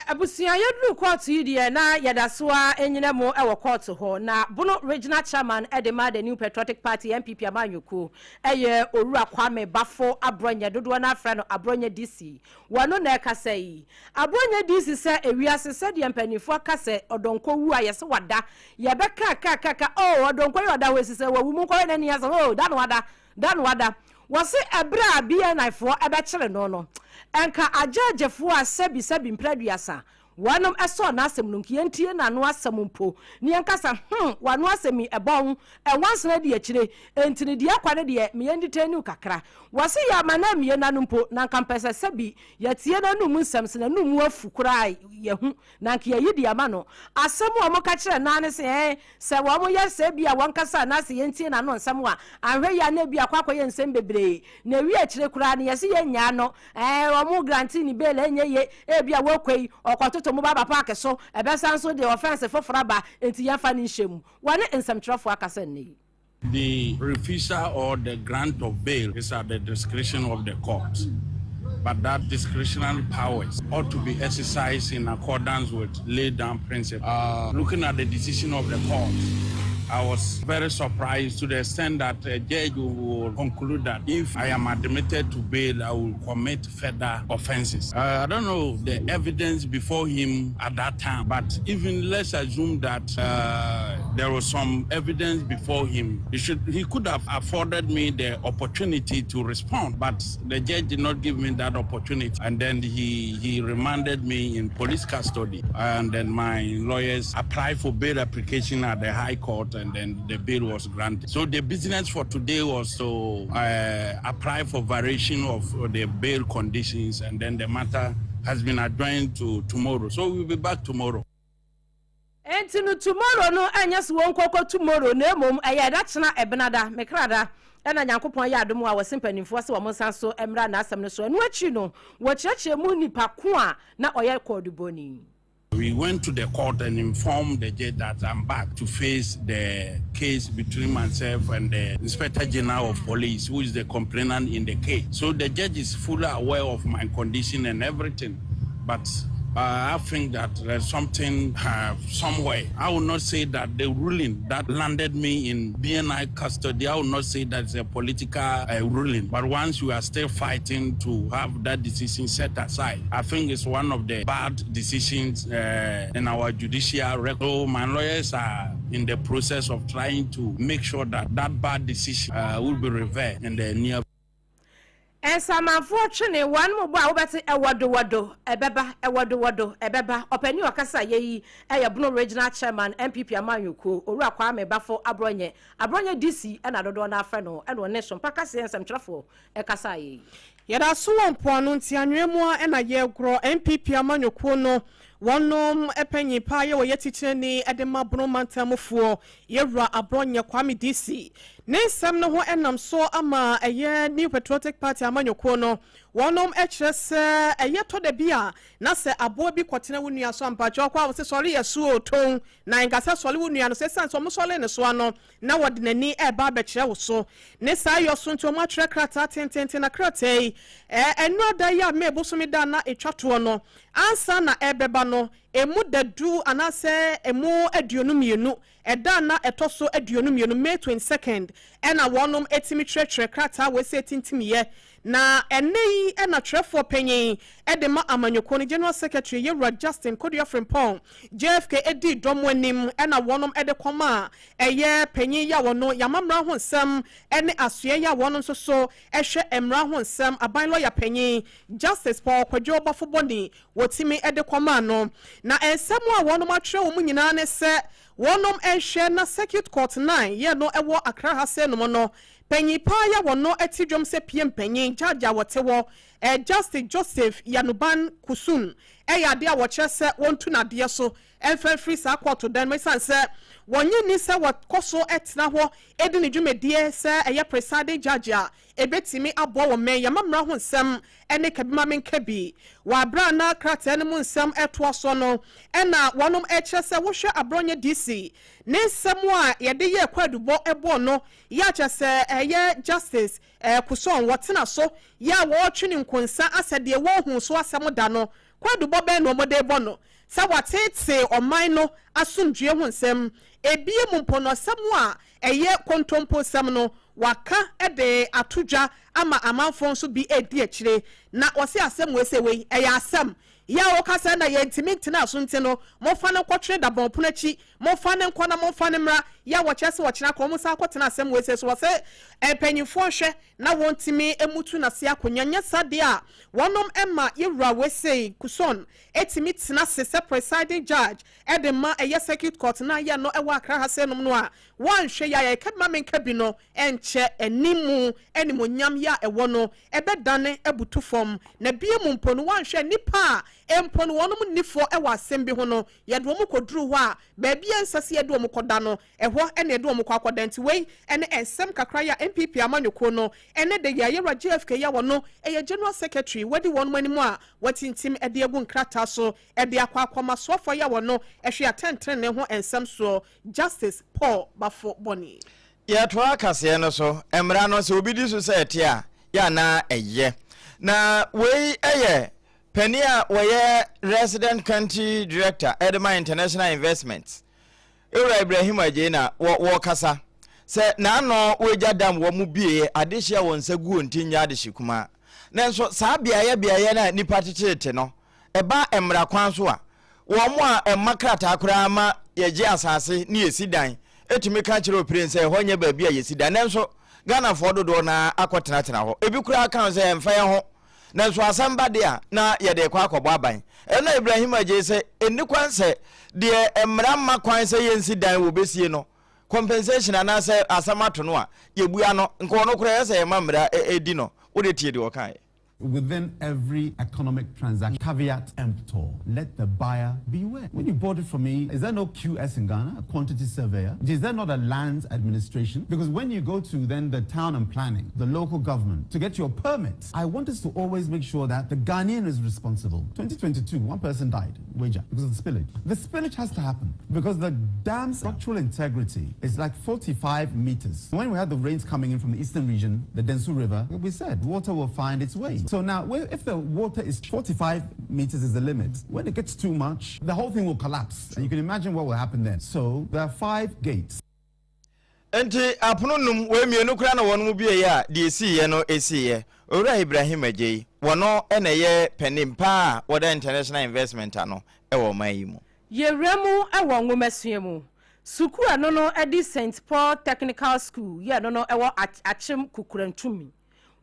Abusua yɛduruu kɔɔto yi deɛ na yɛda so ara nyina mu wɔ kɔɔto hɔ. Na Bono Regional Chairman de ma The New Patriotic Party, NPP amanyɔkuo, yɛ Owura Kwame Bafo Abrɔnyɛ, dodoɔ no ara frɛ no Abrɔnyɛ DC. Wɔno na ɛrekasa yi. Abrɔnyɛ DC sɛ ewiase sɛdeɛ mpanimfoɔ aka sɛ ɔdɔnkɔ wu a yɛse wada, yɛbɛkakakaka oh ɔdɔnkɔ yi ɔda hɔ esi sɛ wawu monkɔhwɛ n'ani ase oh da na wada, Da no ada, wɔse ɛberɛ a BNI foɔ bɛkyere no no, nka agyɛɛgyefoɔ a sɛbi sɛbi mprɛ aduasa wɔnom sɔɔ n'asɛm no, nka yɛntie n'ano asɛm mpo na yɛnka sɛ hmm w'ano asɛm yi ɛbɔn, ɛnwansena di akyire, enti no deɛ ɛkɔ no deɛ me yɛn detain wo kakra. Wɔse yɛama no ammie n'ano mpo na nka mpɛ sɛ sɛbi yɛtie n'anum nsɛm sɛ n'anum afu koraa a yɛhu na anka yɛayi de ama no. Asɛm a wɔka kyerɛ no ara ne sɛ, Ɛɛ, sɛ wɔyɛ sɛ ebia wɔnkasa anaasɛ yentie n'ano nsɛm a, anhwɛ yie a na ebia akɔ akɔyɛ nsɛm bebree, na ewie akyire koraa no yɛse yɛnnyaa no. Ɛɛ, wɔn grantee no bail a ɛnyɛ yie, ebia wɔkɔ yi, ɔkɔtoto mobile park so, ɛbɛsan nso de offence foforɔ aba, enti yɛmfa no nhyɛ mu. Wɔne nsɛmtwerɛfoɔ akasa nnɛ yi. The refusal or the grant of bail is at the discretion of the court, but that discretionary powers ought to be exercised in accordance with laid down principles. Uh, looking at the decision of the court, I was very surprised to the extent that a judge will conclude that if I am admitted to bail, I will commit further offenses. Uh, I don't know the evidence before him at that time, but even let's assume that uh, there was some evidence before him. He should he could have afforded me the opportunity to respond, but the judge did not give me that opportunity. And then he he remanded me in police custody. And then my lawyers applied for bail application at the high court, and then the bail was granted. So the business for today was to uh, apply for variation of the bail conditions, and then the matter has been adjourned to tomorrow. So we'll be back tomorrow. Enti no tomorrow no ɛnyɛ sɛ wɔnkɔkɔ tomorrow na mmom ɛyɛ ɛda kyena ɛbenada, me kra da, ɛna Nyankopɔn yɛ adom a wɔse mpanimfoɔ sɛ wɔn nsan so mmra n'asɛm no so. Ɛno akyi no wɔkyerɛkyerɛ mu nipa ko a na ɔyɛ kɔɔdubɔni. We went to the court and informed the judge that I'm back to face the case between myself and the Inspector General of Police, who is the complainant in the case. So the judge is fully aware of my condition and everything, but uh, I think that there's something uh, somewhere. I will not say that the ruling that landed me in BNI custody, I will not say that it's a political uh, ruling. But once you are still fighting to have that decision set aside, I think it's one of the bad decisions uh, in our judicial record. So my lawyers are in the process of trying to make sure that that bad decision uh, will be reversed in the near Nsamanfoɔ twene wɔn mo bɔ a wobɛte ɛwɔdowɔdo ɛbɛba ɛwɔdowɔdo ɛbɛba Ɔpanin a ɔkasa yɛ yi yɛ Bono Regional Chairman NPP Amanyɔkuo Owura Kwame Bafo Abrɔnyɛ Abrɔnyɛ DC ɛna dodoɔ no ara frɛ no ɛna ɔne Sompa Kaseɛ nsɛmtwerɛfoɔ ɛkasaeɛ yi. Yɛda so wɔ mpoano nti anwea mu a ɛna yɛregorɔ. NPP amanyɔkuo no wɔnom panyin paa yɛ wɔyɛ tikyerɛni de ma Bono mantam mufoɔ Yɛwura Abrɔnyɛ Kwame DC ne nsɛm no ho ɛnam so ama ɛyɛ New Patriotic Party amanyɔkuo no wɔnom kyerɛ sɛ ɛyɛ tɔ da bi a na sɛ aboa bi kɔtena wo nua so a mpakyɛw kɔ a wɔse sɔre yɛ so o ton na nka sɛ sɔre wo nua no so ɛsiane sɛ wɔsɔre ne so ano na wɔde n'ani reba abɛkyerɛ wo so. Ne saa yɔ so nti wɔatwerɛ krataa tententen, na krataa yi, ɛnnora da yi a May bosome da a na ɛtwa toɔ no, ansa na ɛrebɛba no, ɛmu da du anaasɛ ɛmu 22, ɛda a na ɛtɔ so 22, May 22nd, ɛna wɔnom tumi twerɛtwerɛ krataa wei sɛ ɛtintimiiɛ. Na ɛnnɛ yi na twerɛfoɔ panyin de ma amanyɔkuo no General Secretary Yɛwura Justin Kodua Frimpong, JFK, dii dɔm anim na wɔnom de kɔmaa ɛyɛ panyin yi a wɔno yɛama mmara ho nsɛm ne asoɛeɛ a wɔnom nso so hwɛ mmara ho nsɛm aban lɔya panyin Justice Paul Kwadwo Baffoe-Bonnie wɔtumi de kɔmaa no. Na nsɛm a wɔnom atwerɛ wɔ mu nyinaa ne sɛ wɔnom nhwɛ na Circuit Court 9 yɛ no wɔ Accra ha sei nom no Panyin paa yi a wɔno te dwom sɛ pie mpanyin, judge a wɔte hɔ, eh, Justice Joseph Yanuban Kusun yɛ adeɛ a wɔkyerɛ sɛ wɔntu no adeɛ so mfa mfiri saa kɔɔto dan mu ɛsiane sɛ wɔnnye nni sɛ wɔkɔ so tena hɔ di ne dwumadie sɛ ɛyɛ presiding judge a ɛbɛtumi aboa wɔ mmɛn yɛma mmara ho nsɛm ne kabimamenkabi. Wɔ aberɛ a na krataa no mu nsɛm retoa soɔ no na wɔnom rekyerɛ sɛ wohwɛ Abrɔnyɛ DC ne nsɛm a yɛde yɛɛ kwaadubɔ bɔɔ no Yɛ a kyerɛ sɛ ɛyɛ Justice Kusong wɔtena so yɛ a wɔretwe no nkonsa asɛ deɛ wɔnhuu so asɛm da no, kwaadubɔ bɛn na wɔde rebɔ no? Sɛ wateetee ɔman no asomdwoeɛ ho nsɛm, ebie mu mpo no asɛm a ɛyɛ kontomposɛm no waka de ato dwa ama amanfoɔ nso bi redi akyire, na wɔse asɛm wei sɛ wei ɛyɛ asɛm yɛ a woka sɛ na yɛntumi ntenaa so nti no momfa no nkɔtwene dabɔn pono akyi. Momfa no nkɔ na momfa no mmra, yɛ a wɔkyerɛ sɛ ɔkyena kɔ, wɔnsan nkɔtena asɛm wei sei so. Wɔsɛ mpanyimfoɔ nhwɛ na wɔntumi mmutu n'ase akonnwa, nyɛ saa deɛ a wɔnom mma yɛwura wei sei, Kuson, tumi tena ase sɛ presiding judge de ma ɛyɛ circuit court no a yɛ no wɔ Accra ha sei nom no a, wɔanhwɛ yɛ a yɛka bi ma menka bi no ɛnkyɛ animu animuonyam yɛ a ɛwɔ no ɛbɛdane abutu fam. Na bie mu mpo no wɔanhwɛ nnipa a mpo no wɔnom nni fɔ wɔ asɛm bi ho no Yɛde wɔn kɔduruu hɔ a, baabi a ɛnsɛ sɛ yɛde wɔn kɔda no, ɛhɔ na yɛde wɔn kɔ akɔda. Nti wei ne nsɛm kakra yi a NPP amanyɔkuo no ne de yɛn Yɛwura JFK yi a ɔno yɛ General Secretary, wadi wɔn anim a watintim de agu nkrataa so de akɔ akɔma soafoɔ yi a ɔno hwɛ atɛntenenee ho nsɛm soɔ, Justice Paul Baffoe-Bonnie. Yɛtoa kaseɛ no so, mmara no sɛ obi di so sɛ ɛte a, yɛ a na ɛyɛ. Na wei yɛ Panin a ɔyɛ Resident Country Director de ma International Investments, Ewura Ibrahim Adjei na wɔrekasa sɛ n'ano wɔagya dam wɔ mo bieɛ adehye a wɔn nsa gu wɔn ti nyɛ adehye kumaa. Nanso saa beaeɛ beaeɛ no a nnipa teteete no, ɛba mmara kwan so a, wɔn a ɛmma krataa koraa ma yɛgye asase ne yɛsi dan tumi ka kyerɛ opiren sɛ ɛhɔ nyɛ baabi a yɛsi dan. Nanso Ghanafoɔ dodoɔ no ara akɔtenatena hɔ. Ebi koraa ka sɛ ɛmfa yɛn ho. Nanso asɛm ba de a, na yɛde rekɔ akɔbɔ aban. Ɛnna Ibrahim gyee sɛ, Ɛnni kwan sɛ deɛ mmara mma kwan sɛ yɛnsi dan wɔbɛsie no, compensation anaasɛ asɛm ato no a, yɛbua no. Nka ɔno koraa ɛyɛ sɛ yɛma mmara di no. Wo deɛ tie deɛ ɔkaeɛ. Within every economic transaction, caveat emptor, let the buyer beware. When you bought it from me, is there no QS in Ghana, a quantity surveyor? Is there not a lands administration? Because when you go to then the town and planning, the local government, to get your permit, I want us to always make sure that the Ghanaian is responsible. 2022, one person died, Weija, because of the spillage. The spillage has to happen because the dam's structural integrity is like 45 meters. When we had the rains coming in from the eastern region, the Densu River, we said water will find its way. So now, if the water is 45 meters is the limit, when it gets too much, the whole thing will collapse. And you can imagine what will happen then. So there are five gates. Enti apono num, wei mmienu koraa na wɔn mu bieeɛ a deɛ ɛsiiɛ no ɛsiiɛ. Owura Ibrahim Adjei, wɔno na ɛyɛ panin paa a wɔda International Investment ano wɔ ɔman yi mu. Yɛwura mu wɔ nwomasua mu. Sukuu a ɛno no de Saint Paul Technical School yɛ ɛno no wɔ Akyem Kukurantumi.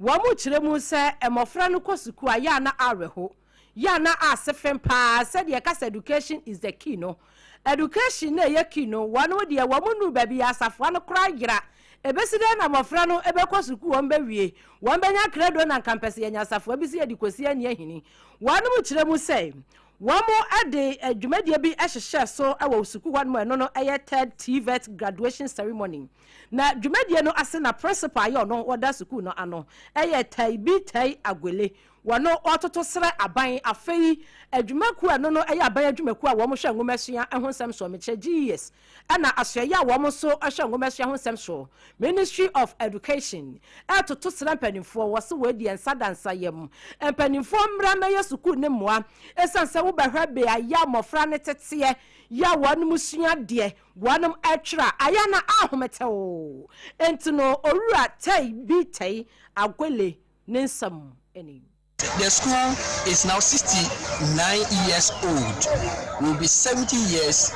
Wɔn kyerɛ mu sɛ mmɔfra no kɔ sukuu a yɛ a na awerɛho Yɛ a na ase fem paa sɛdeɛ yɛka sɛ education is the key no. Education na ɛyɛ key no, wɔn deɛ wɔn nnuru baabi a asafoa no koraa yera. Ɛbɛsi dɛn na mmɔfra no bɛkɔ sukuu wɔn bɛwie, wɔn bɛnya krado na nka mpɛ sɛ yɛnya asafoa bi sɛ yɛde kɔsi ani ahini. Wɔnom kyerɛ mu sɛ wɔn de dwumadie bi hyehyɛɛ so wɔ sukuu hɔ nom a ɛno no yɛ third TVET graduation ceremony. Na dwumadie no ase na principal a yɛ ɔno ɔda sukuu no ano yɛ Tai Bi Tai Agwele. Wɔno ɔtoto srɛ aban afei adwumakuo a ɛno no yɛ aban adwumakuo a wɔn hwɛ nwomasua ho nsɛm soɔ mekyerɛ GES ɛna asoɛeɛ a wɔn nso hwɛ nwomasua ho nsɛm soɔ Ministry of Education ɛtoto srɛ mpanimfoɔ wɔ se wei deɛ nsa da nsa yam mpanimfoɔ mmra mmɛyɛ sukuu no mmoa ɛsiane sɛ wobɛhwɛ beaeɛ a mmɔfra no teteɛ yɛ a wɔnom sua adeɛ wɔnom ɛtwerɛ a ayɛ na ahometew enti no Owura Tei Bi Tei Agwele ne nsɛm ni. The school is now 69 years old, will be 70 years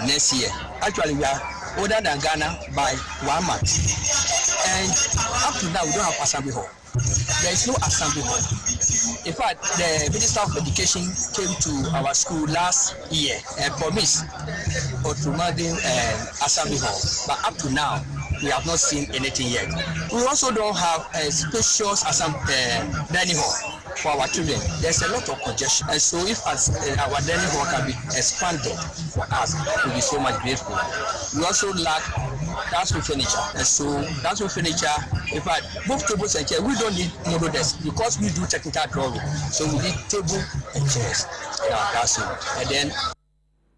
next year. Actually, we are older than Ghana by one month. And up to now, we don't have assembly hall. There is no assembly hall. In fact, the Minister of Education came to our school last year and promised Otumadi assembly hall. But up to now, we have not seen anything yet. We also don't have a spacious assembly, dining hall for our children. There's a lot of congestion. And so if as, our dining hall can be expanded for us, we'll be so much grateful. We also lack classroom furniture. And so classroom furniture, in fact, both tables and chairs, we don't need model desks because we do technical drawing. So we need table and chairs in our classroom. And then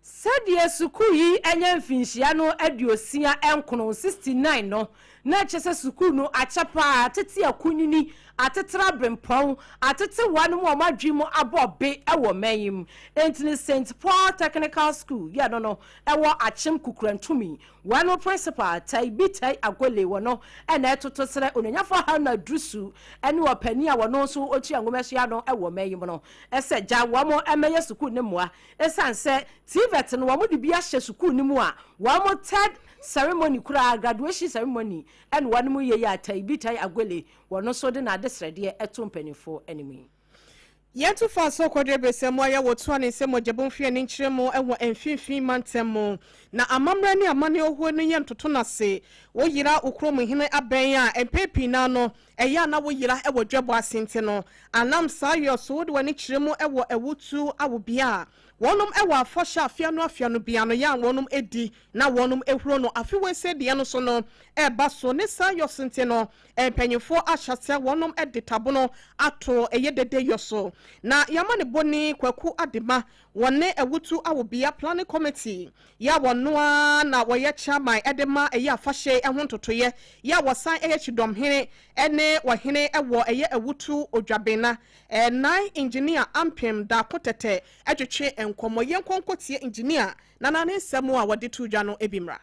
Sɛdeɛ sukuu yi anya mfinhyia no 69, 69 no, na ɛkyerɛ sɛ sukuu no akyɛ paa, atete akunini, atetere aberempɔn, atete wɔnom a wɔn adwene mu abɔ be wɔ man yi mu. Enti no Saint Paul Technical School yɛ no no ɛwɔ Akyem Kukurantumi. Wɔn principal, Tai Bi Tai Agole wɔ no na ɛtoto srɛ Onuonyafoɔ Haruna Durusu ne ɔpanin a wɔno nso ɔtua nwomasua ano wɔ man yi mu no sɛ gya wɔn mmɛyɛ sukuu no mmoa. Esiane sɛ TVET no wɔde bi ahyɛ sukuu no mu a wɔn third ceremony koraa, graduation ceremony, na wɔn yɛ yi a Taibi Tai Agwele wɔn nso de n'adesrɛdeɛ to mpaninfoɔ anim yi. Yɛto fa so kɔduru abirɛsɛ mu ayɛ wɔtoa ne nsam wɔ Gyabon fie ne nkyerɛmu wɔ mfinfin mantam mu. Na amammerɛ ne amanneɛ ɔhuo no yɛ ntoto no ase. Woyera wo kurom hene abɛn a, mpɛn pii no ara no, ɛyɛ a na woyera wɔ dwabɔ ase nti no, anam saa yɔ so wode w'ani kyerɛ mu wɔ awutu awobea a wɔnom wɔ afahyɛ afe ano afe ano biara no yɛ a wɔnom di na wɔnom huro no afe wei deɛ no so no ɛreba so. Ne saa yɔ so nti no, mpanyinfoɔ ahyɛ sɛ wɔnom de tabono ato ɛyɛ dede yɔ so. Na yɛama ne bɔni Kwaku Adema wɔne Awutu Awobea Planning Committee yɛ a wɔno ara na wɔyɛ chairman de ma ɛyɛ afahyɛ ho ntotoeɛ yɛ a wɔsan yɛ kyidɔmhene ne ɔhene wɔ ɛyɛ Awutu Odwabena nan Engineer Ampem Daako Tɛtɛ twetwe nkɔmmɔ. Yɛnkɔ nkɔtie Engineer Nana ne nsɛm a wɔde to dwa no bi mmra.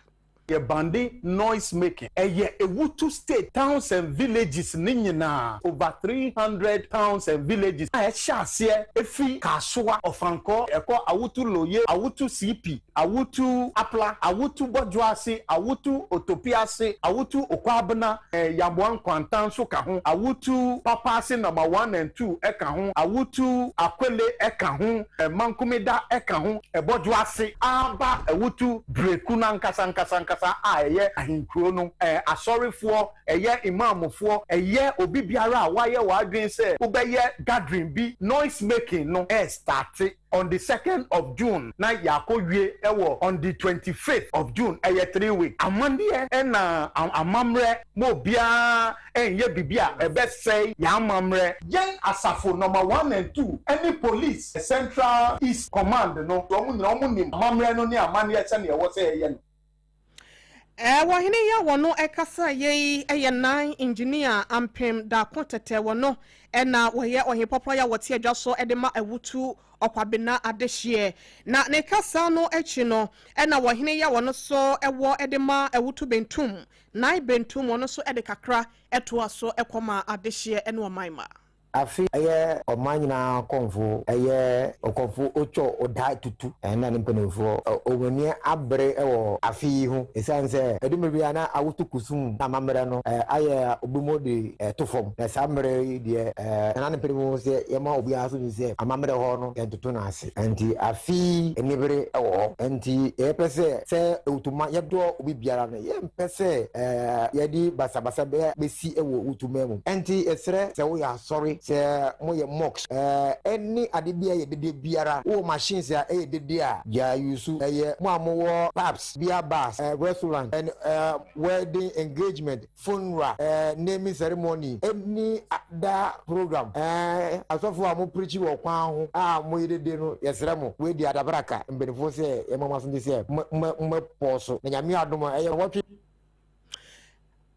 Yɛ bande noise making. Ɛyɛ Ewutu State towns and villages no nyinaa, over 300 towns and villages a ɛhyɛ aseɛ ɛfiri Kasoa, Ɔfankɔ, ɛkɔ Awutu Loye, Awutu CP, Awutu Apla, Awutu Bɔdwoase, Awutu Otopiase, Awutu Okwabena, Yamoa Nkwanta nso ka ho, Awutu Papaase number one and two ɛka ho, Awutu Akwele ɛka ho, Mankumida ɛka ho, Ɛbɔdwoase aba Awutu Breku no ankasa ankasa ankasa a ɛyɛ ahenkuro no, asɔrefoɔ, ɛyɛ imamfoɔ, ɛyɛ obi biara a wayɛ w'adwene sɛ wobɛyɛ gathering bi, noise making no ɛrestarte on the second of June na yɛakɔ wie wɔ on the 25th of June, ɛyɛ 3 weeks. Amanneɛ ɛna amammerɛ ma obiara ɛnyɛ biribi a ɛbɛsɛe yɛn amammerɛ. Yɛn asafo number one and two ɛne police Central East Command no, wɔn nyinaa wɔn nim amammerɛ no ne amanneɛ sɛnea ɛwɔ sɛ ɛyɛ no. Wɔhene yi a wɔno ɛkasa yei ɛyɛ nan Engineer Ampem Daako Tɛtɛ. Wɔno ɛna wɔyɛ ɔhempɔpɔ yi a wɔte adwa so ɛde ma Awutu Ɔkwabena adehyeɛ. Na ne kasa no akyi no, ɛna wɔhene yi a wɔno so ɛwɔ ɛde ma Awutu Bentum nan Bentum, wɔno so ɛde kakra ɛtoa so ɛkɔma adehyeɛ ɛne ɔman ma. Afe ɛyɛ ɔman nyinaa kɔmfo ɛyɛ ɔkɔmfo Otwɔ Odae Tutu ɛna ne mpanimfoɔ wɔn ani abere wɔ afe yi ho ɛsiane sɛ ɛdu mmerɛ bi a na awoto kusum na amammerɛ no ayɛ obi mu de to fam na saa mmerɛ yi deɛ nana ne mpanimfoɔ sɛ yɛma obiara so nim sɛ amammerɛ hɔ no yɛntoto no ase nti afe yi anibere wɔ hɔ nti yɛpɛ sɛ sɛ Ewutoma yɛdɔ obi biara no yɛmpɛ sɛ yɛde basabasa bɛsi wɔ Wutoma mu nti yɛsrɛ sɛ woyɛ asɔre sɛ moyɛ mosque ɛne ade bi a ɛyɛ dede biara wowɔ machines a ɛyɛ dede a gyaa use ɛyɛ mo a mowɔ pubs, beer bars, restaurant and wedding engagement, funeral, naming ceremony, any other program, asɔfo a mo preachi wɔ kwan ho a moyɛ dede no yɛsrɛ mo wei deɛ adabraka mpaninfoɔ sɛ yɛma mo aso nte sɛ mo mɛ pɔɔ so na Nyame adom a ɛyɛ wɔtwe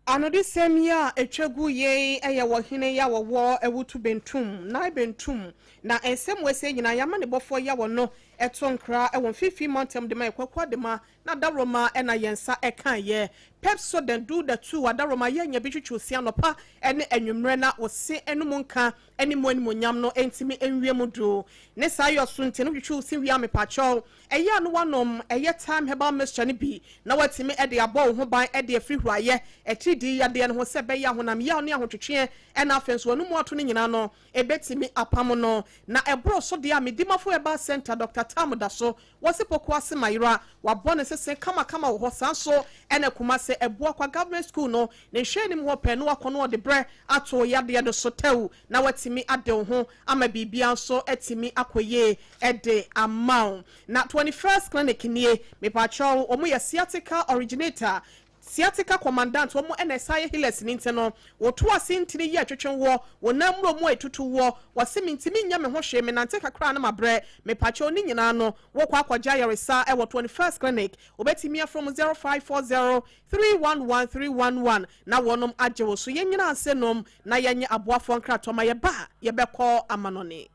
Anodisɛm yi a ɛtwa gu yei yɛ wɔ hene yi a wɔwɔ Awutu Bentum, Nai Bentum, na nsɛm wei sei nyinaa yɛama ne bɔfoɔ yi a wɔno to nkra wɔ mfimfini mantam de ma yɛ Kwaku Adema na Adaworoma na yɛn nsa kaeɛ. Pepsodent do the two Adaworoma yɛ nya bi twitwi se anɔpa ne anwummerɛ na wo se anom nka ne mu animuonyam no ntumi nwie mu du. Ne saa yɔ so nti no wotwitwi wo se wie a mepakyɛw Ɛyɛ a na woanom ɛyɛ Thyme Herbal Mixture no bi na woatumi de abɔ wo ho ban de afiri huraeɛ, atiridii yadeɛ no ho sɛ ɛbɛyɛ a honam yaw ne ahotwetweɛ ɛna afei nso w'anomu ato no nyinaa no ɛbɛtumi apam no. Na ɛboro so deɛ a Medimafo Herbal Centre Dɔkta Tam da so wɔ se Pokuase Mayera wabɔ ne sese kamakama wɔ hɔ saa nso ɛna Kumase Abuakwa Government School no ne nhwɛanim hɔ pɛɛ na wakɔ na ɔde berɛ ato wo yadeɛ no so tɛw na woatumi ade wo ho ama biribiara nso atumi akɔ yie de ama wo. Na 21st Clinic nie, mepakyɛw, wɔn yɛ sciatica originator, sciatica commandant, wɔn na ɛsan yɛ healers no nti no, wɔto ase ntini yɛ twetwe woɔ, wo nan mmuro mu a ɛtutu woɔ, wɔse mentumi nyɛ me ho hwee, menante kakra a na mabrɛ, mepakyɛw ne nyinaa no, wokɔ akɔgye ayaresa wɔ 21st Clinic, wobɛtumi afrɛ wɔn 0540 311 311 na wɔnom agye wo so. Yɛnyina ase nom na yɛnyɛ aboafoɔ nkratoɔ ma yɛba a yɛbɛkɔ amanɔne.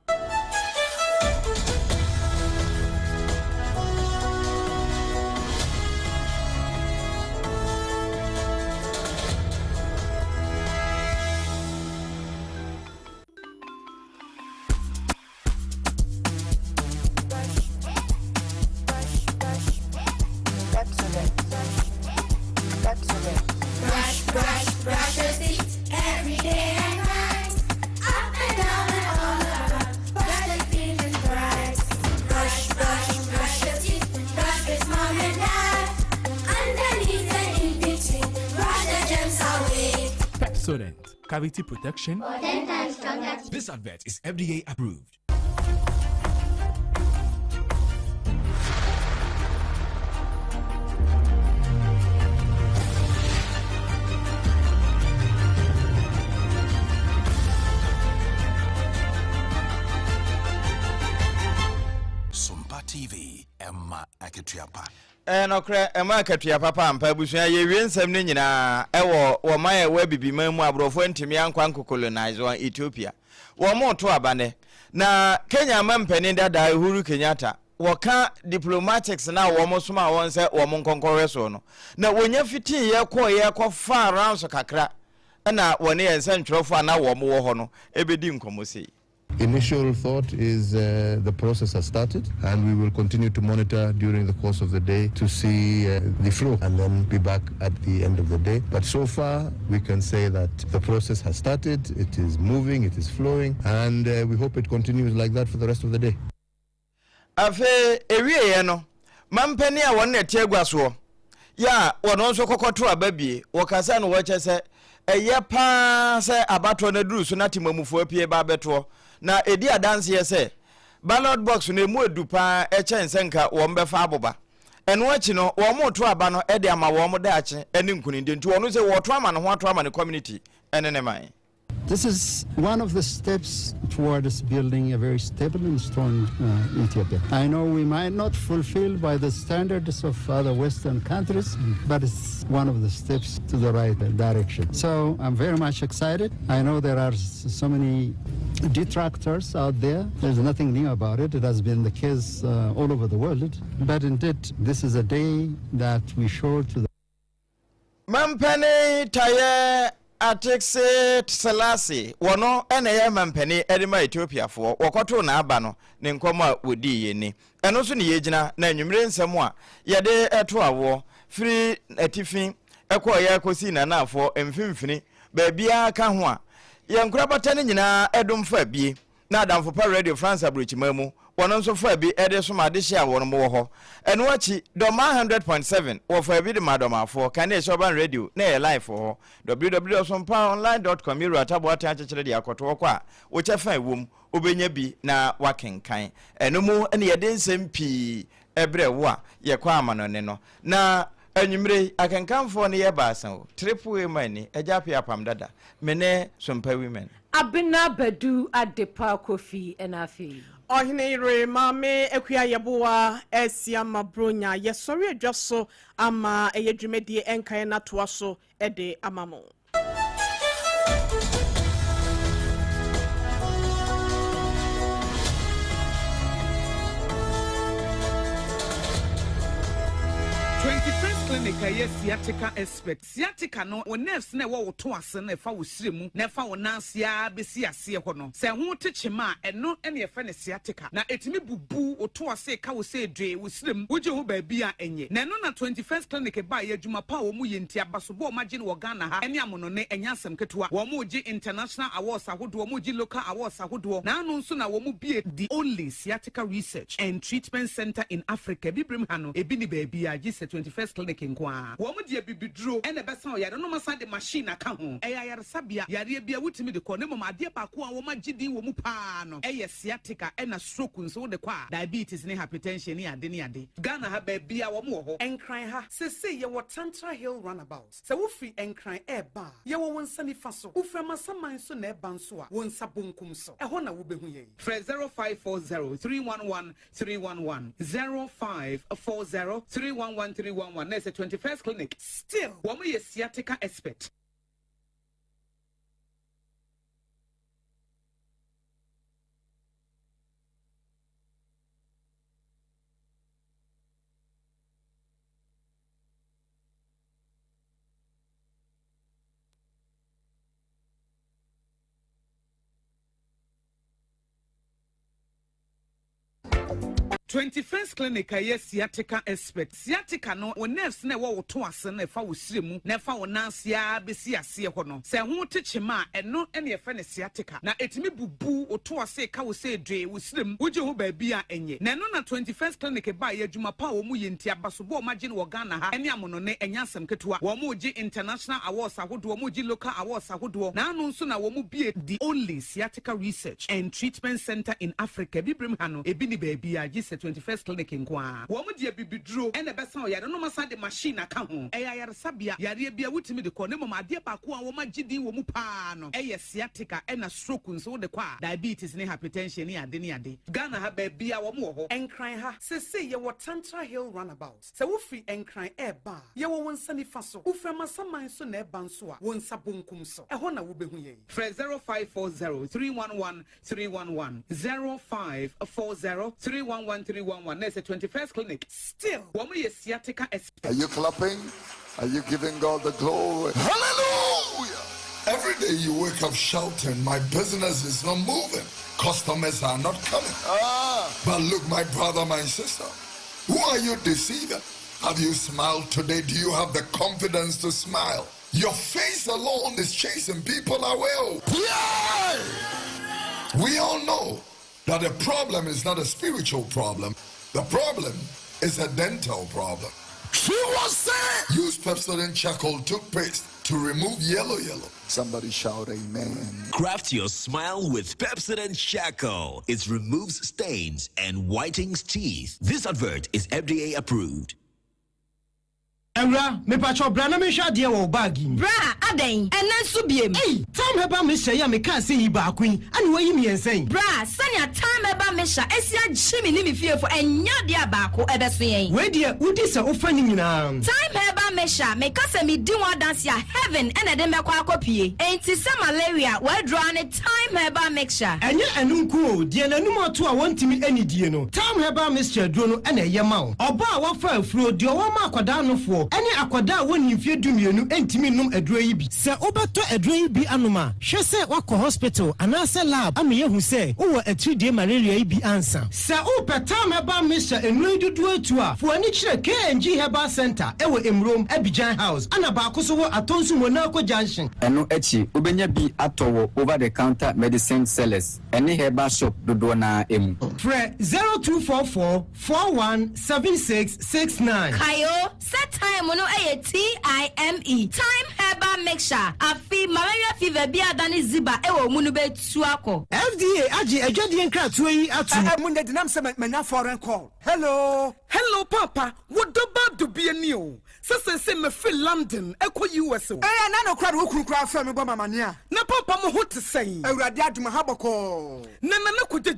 Pepsodent, cavity protection. This advert is FDA approved. Sompa TV, Emma Akatua pa. Ɛyɛ nɔkorɛ, ɛma akatua papa ampa. Abusua, yɛwie nsɛm no nyinaa ɛwɔ wɔ man a ɛwɔ abibiman mu a aborɔfo antumi ankɔ ankɔ colonize wɔn, Ethiopia. Wɔn reto aba nnɛ. Na Kenya mampanin dada Uhuru Kenyatta, wɔka diplomatics no a wɔn somaa wɔn sɛ wɔn nkɔ nkɔhwɛ soɔ no, na wɔnya fitiiɛ kɔeɛ kɔfaa rounds kakra na wɔne yɛn nsɛntwerɛfoɔ a na wɔn wɔ hɔ no bɛdi nkɔmmɔ sei. Initial thought is uh, the process has started and we will continue to monitor during the course of the day to see uh, the flow and then be back at the end of the day. But so far, we can say that the process has started, it is moving, it is flowing, and uh, we hope it continues like that for the rest of the day. Afei ɛwieeɛ no, mampanin a wɔn na ɛte agua soɔ yɛ a wɔn nso kɔkɔto aba bie, wɔkasa no wɔkyɛ sɛ ɛyɛ paa sɛ abatoɔ no aduru so na temamufoɔ apue ba abɛtoɔ, na ɛdi adanseɛ sɛ ballot box no ɛmu edu paa ɛkyɛn sɛ nka wɔn bɛfa aboba. Ɛno akyi no, wɔn reto aba no de ama wɔn daakye ne nkunimdie, nti wɔn sɛ wɔreto ama ne ho ato ama ne community ne ne man. This is one of the steps towards building a very stable and strong uh, Ethiopia. I know we might not fulfill by the standards of other Western countries, but it's one of the steps to the right direction. So I'm very much excited. I know there are so many detractors out there. There's nothing new about it. It has been the case uh, all over the world. But indeed, this is a day that we show to the Mampanin Taye Atixet Selassie, wɔno na ɛyɛ mampanin de ma Ethiopiafoɔ, wɔkɔtoo n'aba no, ne nkɔmmɔ a wɔdiiɛ ni. Ɛno so ne yɛgyina na anwummere nsɛm a yɛde to awoɔ firi atifi kɔeɛ kɔsii n'anaafoɔ mfimfini baabiara ka ho a, yɛn nkorabata no nyinaa dom faa bie na Adamfo Pa Radio France aburokyiman mu, wɔn nso faa bi de som adehye a wɔn wɔ hɔ. Ɛno akyi, Dɔmaa 100.7 wɔfaa bi de maa Dɔmaafoɔ, Kanea Urban Radio na ɛyɛ live wɔ hɔ, www.sompaonline.com Yɛwura Taboateng akyekyere de akɔto hɔ kɔ a, wo kyɛfa a ɛwɔ mu, wobɛnya bi na woakenkan. Ɛno mu na yɛde nsɛm pii brɛ wo a yɛkɔ amanɔne no. Na anwummere yi, akenkanfoɔ no yɛ baasa o, Triple A man ni, Agya Appiah Apam Dada, me ne Sompa Women. Abena Badu Adepa Kofi ɛna afei. Ɔhene yere Maame Akua Yeboah asi ama Bronya yɛsɔre adwa so ama ɛyɛ dwumadie nkaeɛ no atoa so de ama mo. 21st Clinic a ɛyɛ sciatica expert. Sciatica no, wo nerves no a ɛwɔ wo to ase no ɛfa wo srɛ mu na ɛfa wo nan ase ara bɛsi aseɛ hɔ no, sɛ ɛho te kyema a, ɛno na yɛfrɛ no sciatica. Na ɛtumi bubu wo to ase ka wo sɛ dwee, wo srɛ mu, wogye ho baabi a ɛnyɛ. Na ɛno na 21st Clinic baeɛ, adwuma pa a wɔn yɛ nti, abasobɔ a wɔn agye no wɔ Ghana ha ne amonone, ɛnyɛ asɛm ketewa. Wɔn regye international awards ahodoɔ, wɔn regye local awards ahodoɔ. Na ano nso na wɔn bue the only sciatica research and treatment centre in Africa. Abibirem ha no, ebi nni baabiara gye sɛ 21st Clinic nko ara. Wɔn de abibiduro na ɛbɛsa wo yare no, na wɔasan de machine aka ho. Ɛyɛ ayaresabea, yareɛ biara wotumi de kɔ, na mmom adeɛ baako a wɔagye din wɔ mu pa ara no yɛ sciatica ɛna stroke nso wode kɔ a, diabetes ne hypertension ne ade ne ade. Ghana ha baabiara wɔn wɔ hɔ. Nkran ha, seesei yɛwɔ Tantra Hill Runabout. Sɛ wofiri Nkran reba a, yɛwɔ wo nsa nifa so. Wofiri Amasaman nso na ɛreba nso a, wo nsa bonkum so. Ɛhɔ na wobɛhu yɛn. Frɛ 0540 311 311, 0540 311 311 na ɛsɛ 21st Clinic. Still. Wɔn yɛ sciatica expert. 21st Clinic a ɛyɛ sciatica expert. Sciatica no, wo nerves no a ɛwɔ wo to ase no ɛfa wo srɛ mu na ɛfa wo nan ase ara bɛsi aseɛ hɔ no, sɛ ɛho te kyema a, ɛno na yɛfrɛ no sciatica. Na ɛtumi bubu wo to ase ka wo sɛ dwee, wo srɛ mu, wogye ho baabi a ɛnyɛ. Na ɛno na 21st Clinic baeɛ, adwuma pa a wɔn yɛ nti, abasobɔ a wɔn agye no wɔ Ghana ha ne amonone, ɛnyɛ asɛm ketewa. Wɔn regye international awards ahodoɔ, wɔn regye local awards ahodoɔ, na ano nso na wɔn bue the only Sciatica Research and Treatment Centre in Africa, Abibirem ha no, ebi nni baabiara gye sɛ 21st Clinic nko ara. Wɔn de abibiduro na ɛbɛsa wo yare no, na wɔasan de machine aka ho. Ɛyɛ ayaresabea, yareɛ biara wotumi de kɔ, na mmom adeɛ baako a wɔagye din wɔ mu pa ara no yɛ sciatica ɛna stroke nso wode kɔ a, diabetes ne hypertension ne ade ne ade. Ghana ha baabiara wɔn wɔ hɔ. Nkran ha, seesei yɛwɔ Tantra Hill Runabout. Sɛ wofiri Nkran reba a, yɛwɔ wo nsa nifa so. Wofiri Amasaman nso na ɛreba nso a, wo nsa bonkum so. Ɛhɔ na wobɛhu yɛn. Frɛ 0540 311 311, 0540 311 311 na ɛsɛ 21st Clinic. Still. Wɔn yɛ sciatica expert. Are you clapping? Are you giving God the glory? Hallelujah! Every day you wake up shouting, My business is not moving. Customers are not coming. Ah. But look, my brother, my sister, who are you deceiving? Have you smiled today? Do you have the confidence to smile? Your face alone is chasing people away. Yeah! We all know that the problem is not a spiritual problem. The problem is a dental problem. She was saying, Use Pepsodent charcoal toothpaste to remove yellow yellow. Somebody shout amen. Craft your smile with Pepsodent Charcoal. It removes stains and whitens teeth. This advert is FDA approved. Awura, mepakyɛw bra na menhwɛ adeɛ wɔ wo bag yi mu. Bra, adɛn? Ɛnnɛ nso biem? Ei! Thyme Herbal Mixture yi a mekaa sɛ yi baako yi, ɛna woayi mmiɛnsa yi? Bra, sɛnea Thyme Herbal Mixture asi agye me ne me fiefo, ɛnyɛ adeɛ a baako ɛbɛso yɛn. Wei deɛ, wodi sɛ wofa ne nyinaa. Thyme Herbal Mixture, meka sɛ medi ho adanse a, heaven na ɛde me bɛkɔ akɔpue. Enti sɛ malaria, w'aduro ara ne Thyme Herbal Mixture. Ɛnyɛ ɛno nko o, deɛ n'anum ato a wɔntumi nnidie no, Thyme Herbal Mixture aduro no na ɛyɛ ma wo. Ɔbaa a wafa afuro, deɛ ɔwɔ ma akwadaa nofoɔ. awofoɔ ne akwadaa a wɔnni mfeɛ 12 ntumi nnom aduro yi bi. Sɛ wobɛtɔ aduro yi bi anom a, hwɛ sɛ woakɔ hospital anaasɛ lab ama yɛahu sɛ wowɔ atiridie malaria yi bi ansa. Sɛ wopɛ Thyme Herbal Mixture nnuro yi dodoɔ atu a, fa w'ani kyerɛ KNG Herbal Centre wɔ Emurom, Abidjan House, ɛna baako nso wɔ Atonsu Monaco Junction. Ɛno akyi, wobɛnya bi atɔ wɔ over the counter medicine sellers ne herbal shop dodoɔ no ara mu. Frɛ 0244 41 76 69. Kae o, sɛ thyme no yɛ TIME, Thyme Herbal Mixture, afe malaria fever bi a adane ziba wɔ wo mu no bɛtu akɔ. FDA agye adwadie nkratoɔ yi atom. Ɛɛ mo nyɛ denam sɛ manya foreign call. Hello. Hello paapa, wo dɔ ba dubia ni o, sɛ seesei mefiri London ɛkɔ US o. Ɛɛ na no koraa de wo kunu koraa frɛ me bɔ me amaneɛ a. Na paapa mo ho te sɛn? Awurade adom aha bɔkɔɔ. Na Nana Kɔgyegye.